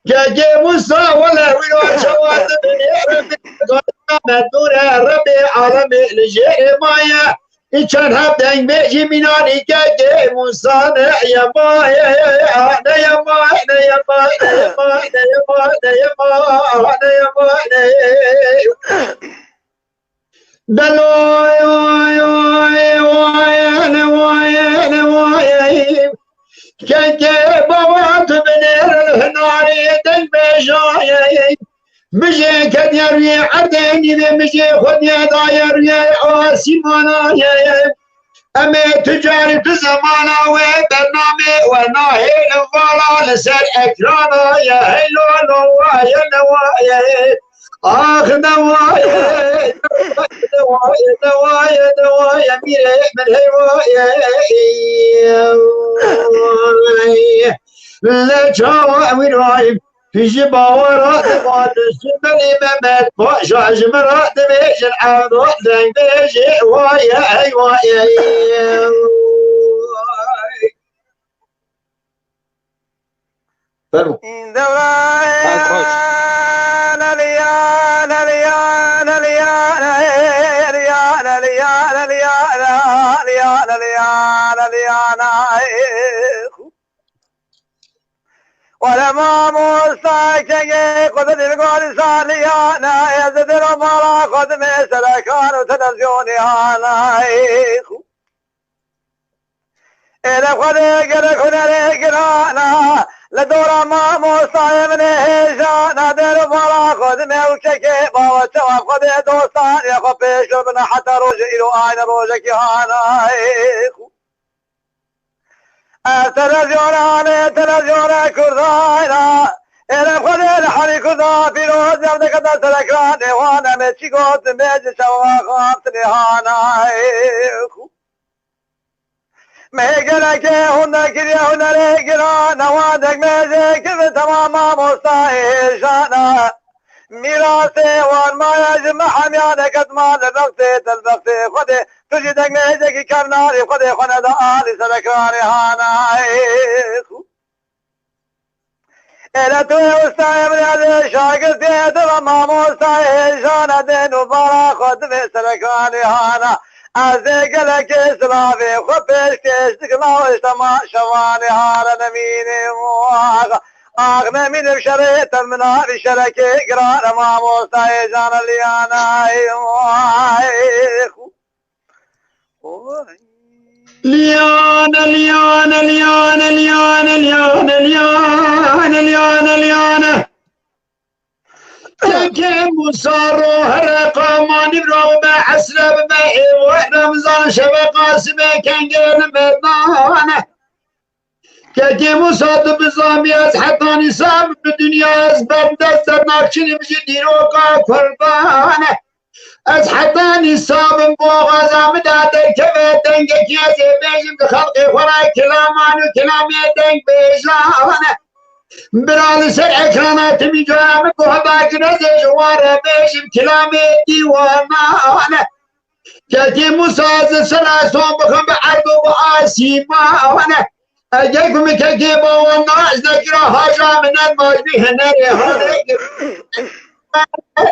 Kekê Musa wele wî ro çawa dibinêre, me dûre Rebê alemê li jêrê maye. Î çend heb dengbêjî mînanî Kekê Musa ne ye maye, ne ye maye, ne ye maye, ne ye maye, ne ye maye, ne ye maye, ne ye maye, ne ye maye. Deloy, oy, oy, oy, ne oy, ne oy. Kekê Bawa tu binêr hinarê dengbêjayê. Bijê ketiye rûyê erdê nîvê, bijê xwe diye daye rûyê asîmanayê. Em ê tu carî tu zemana wê bernamê we nahêlin vala li ser ekrana ye. Hey lo lo waye ne waye. Ax ne waye. Ne waye, ne waye, ne waye, mîrê min hey waye. Lê çawa wî rayim. Ji bawera divan ji Melî Mehmet Paşa ji min re dibêjin Evdal deng bêjê waye ey waye ey. Fermo. Were mamosta kengê xwe di dilgorî saliyane, ez di dil û mala xwe dimê serekan û televizyonê hane. Êle xwe de gerek hunerê girana, li dora mamostayê min ê hêjana, dil û mala xwe dimê û kekê bawe çawa xwe dê dostaniya xwe pêş bibine heta rojê îro ayne rojekî hane. Ev televizyona me, televizyona Kurdayna. Êrem Xwedê li herî Kurda pîroz, ev dikete ser ekranê wan, em ê çi gotin bêjin, şewa xaftinê hana. Me gelekê hûn de kiriye hunerê giran, wan dek mêjê kevin temam mamostayê hêjana. Mîrasê wan maye ji me hemiya neket ma li bextê telbextê Xwedê. Tu jî deng mêjekî kevnarî Xwedê xwe neda alî ser ekranê hana. Êle tu yê ustayê min ez ê şagirtê te ve mamostayê hêjana dên û bara xwe divê ser ekranê hana. Ez ê gelekê silavê xwe pêşkêş dikim, ew ji tema şevanê hare nemînim. Ax, ax nemînim şerê te min avî şerekê giran e mamostayê jana Liyana. Liyane, liyane, liyane, liyane, liyane, liyane, liyane, liyane. Kekê Musa ro here qamanî bira bime esre bime êwe Remzan şeve Qasime kengê li merdane. Kekê Musa tu bizanî ez heta nîsan bi dinya ez berdest dernakçînim ji dîroka Kurdane. Ez heta nîsa bin boxaza min de derkeve dengekî ez ê bêjim di xelqê xwe re kilaman û kilamê dengbêjane. Bira li ser ekrana timî coya min guh dakin ez ê ji wan re bêjim kilamê dîwanane. Kekê Musa ez li ser eston bixim bi erd û bi asîmane. Eger ku min kekê bawan na ez nekira haja min en majbî hinerê hale.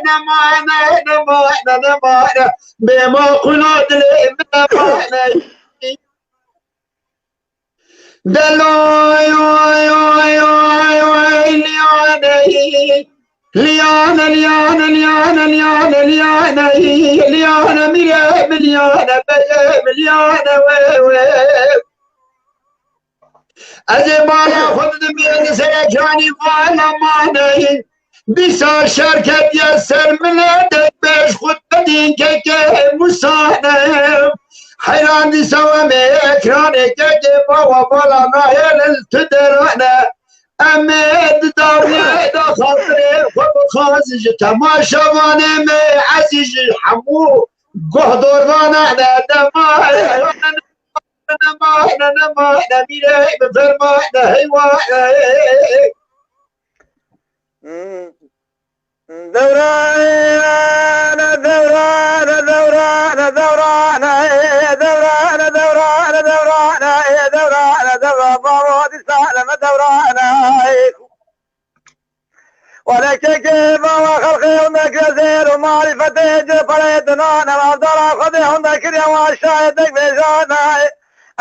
Nemane, nemane, nemane. Bê maqula dilê min nemane. Deloy, oy, oy, oy, oy, liyane. Liyane, liyane, liyane, liyane, liyane, liyane, mire, liyane, beye, liyane, we, we. Ez ê bala xwe didim bê li ser ekranî vala mane. Dîsa şer ketiye ser min e, dek beş xwe dedîn keke Musa ne. Heyran dîsa em ê ekranê keke bawa bala nahêlin tu derane. Em ê di darê de xatirê xwe bixwazin ji temaşevanê me ezîz ji hemû guhdorvana ne dema. Nemane, nemane, mîrê bi fermane heywane. Dewrane, dewrane, dewrane, dewrane, dewrane, dewrane, dewrane, dewrane, dewrane, dewrane, baro dîsa leme dewrane. Wele kekê bava xelqê hûn de kire zêr û marîfetê ci perê dinane, mevdara Xwedê hûn de kiriye wan şayê dek bêjane.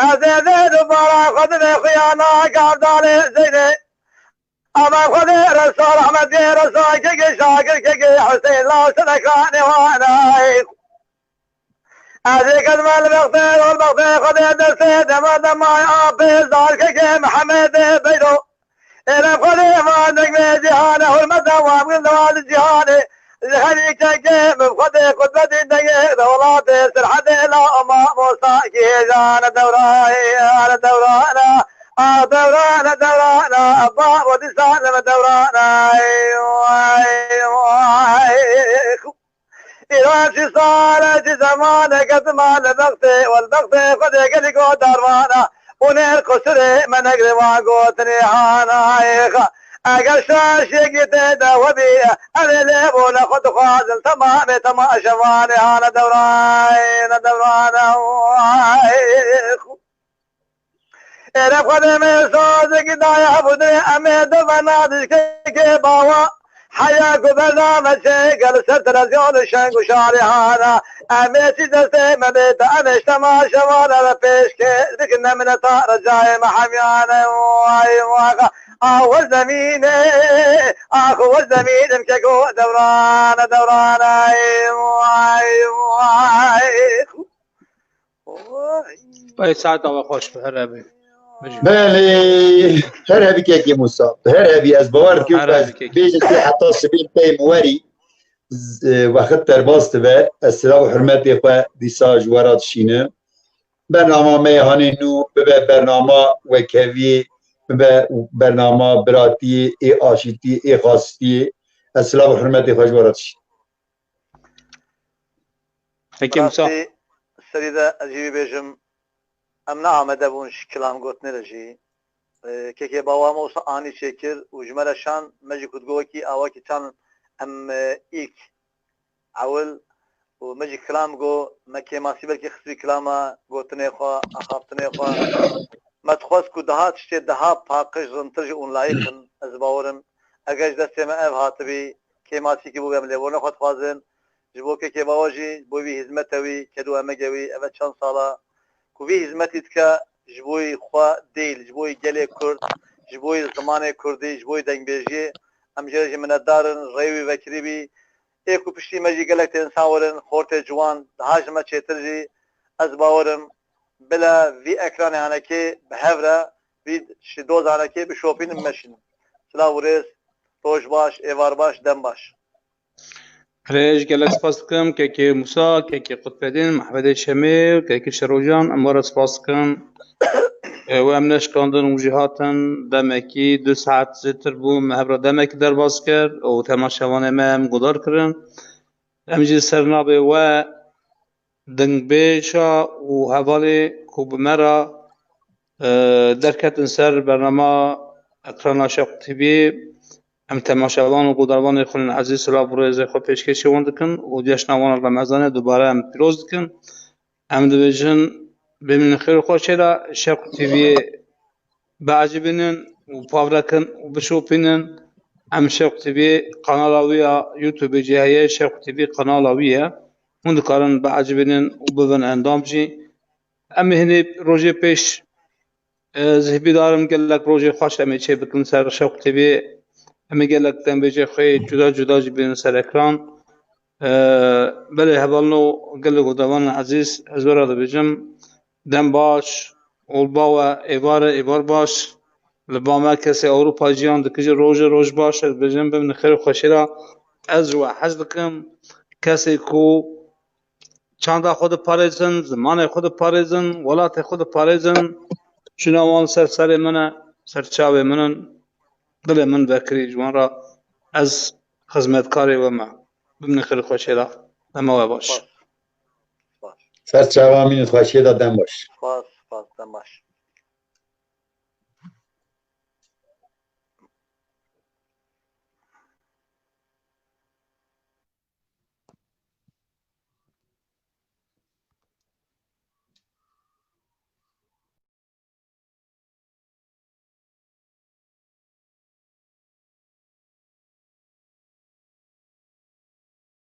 Ez ê zêr û bara Xwedê xuya nake Evdalê Zeynê. Ama Xwedê resa rehmetê resa kekê Şakir kekê Huseyîn law sedekanê wane. Ez ê kedime li bextê, li bextê Xwedê destê dema dema ya pêzdar kekê Mihemedê Beyro. Êle Xwedê van dengê cîhanê, hurmeta wan bin dewa li cîhanê. Li herî kekê min Xwedê qudretî dengê de welatê Sirhedê la Ama Mosa kî hêjane dewrayê, are dewrane, ah dewrane, dewrane, ba we dîsa li me dewrane. Ey, ey, ey. Îro çi sal e, çi zeman e, ketime li bextê, wel bextê Xwedê gelî godarvana. Û nêr qusirê me negre wan gotinê hana êxa. Eger şaşiyekî tê de we bî, ev ê lê bûne xwe dixwazin, temamê temaşevanê hane dewranê, dewrane. Êre Xwedê me sazekî daye bûdê, em ê dove nadişkekê bawa. Heya ku bername çêke li ser televîzyon û şeng û şarê hana. Em ê çi destê me bê te, em ê ji temaşevana re pêşkêş bikin, ne mineta recayê me hemiyane. Way, way, ah, we zemînê, ah, we zemînim keko dewrane, dewrane. Way, way. Oy. Ay, saeta we xweş be, her hebî. Bijî. Belê, her hebî kekê Musa. Her hebî ez bawer dikim Her ku ez hebî kekê. Bêjim tu heta sibê pey min werî, z-, e, wexit derbas dibe. Ez silav û hurmetê xwe dîsa ji we re dişînim. Bernama me yê hanê nû bibe bernama wekheviyê, bibe bernama biratiyê, ê aşîtiyê, ê xasitiyê. Ez silav û hurmetê xwe ji we re dişînim. Peki Musa. Rastî serî de ez jî wî bêjim, em ne amade bûn ji kilam gotinê re jî. E, kekê bawa me wisa anî çêkir û ji me re şan, me jî ku digo wekî awakî çan em, e, îlk ewil û me jî kilam go, me kêmasî belkî xistî kilama gotinê xwe, axaftinê xwe. Me dixwest ku daha tiştê daha paqij, rintir jî ûn layîq in, ez bawer im. Eger ji destê me ev hatibî, kêmasîkî bû em lêborîna xwe dixwazin. Ji bo kekê bawa jî, ji bo vî hizmete wî, ked û emegê wî, eve çend sala ku vî hizmetî dike, ji bo yî xwe değil, ji bo yî gelê Kurd, ji bo yî zimanê Kurdî, ji bo yî dengbêjiyê, em jê re jî minetdar in, rê wî vekirî bî. Ê ku piştî me jî gelek tê insan werin, xortê ciwan, daha ji me çêtir jî, ez bawer im, bila vî ekranê hanekê bi hev re, vî şi doz hanekê bişopînin, meşînin. Silav û rêz, roj baş, êvar baş, dem baş. Rêj gelek spas dikim, kekê Musa, kekê Qutbedîn, Mehmedê Şemê û kekê Şerojan, em we re spas dikim. E, we em neşkandin û jî hatin, demekî du saet zêtir bû, me hev re demekî derbas kir û temaşevanê me em guhdar kirin. Em jî ser navê we, dingbêja û hevalê ku bi me re, e, derketin ser bernama ekrana Şewq T V'yê, em temaşevan û guhdarvanê xwe yên ezîz silav û rêzê xwe pêşkêşî wan dikin û cejna wan a Remezanê dubare em pîroz dikin. Em dibêjin, bimînin xêr û xweşê re, Şewq T V'yê biecibînin û pavrekin û bişopînin. Em Şewq T V kanala wî ya YouTubeê jî heye, Şewq T V kanala wî ye. Hûn dikarin biecibînin û bibin endam jî. Em ê hinî rojê pêş, e, ez hêvîdar im gelek rojê xweş em ê çêbikin ser Şewq T V. Em ê gelek dembêjê xwe yê cuda cuda jî bînin ser ekran. E, belê hevalno gelê guhdarvanên ezîz, ez we re dibêjim, dem baş, olba we, êvar e, êvar baş. Li ba me kesê Ewropa jiyan dikije, roj e, roj baş, ez dibêjim, bimînin xêr û xweşî re. Ez ji we hez dikim, kesê ku çanda xwe diparêzin, zimanê xwe diparêzin, welatê xwe diparêzin, çûna wan ser serê min e, ser çavê min in, dilê min vekirî ji wan re, ez xizmetkarê we me. Bimînin xêr û xweşê re, dema we baş. Spas. Spas. Ser çavan mînin xweşiyê de dem baş. Spas, spas, dem baş.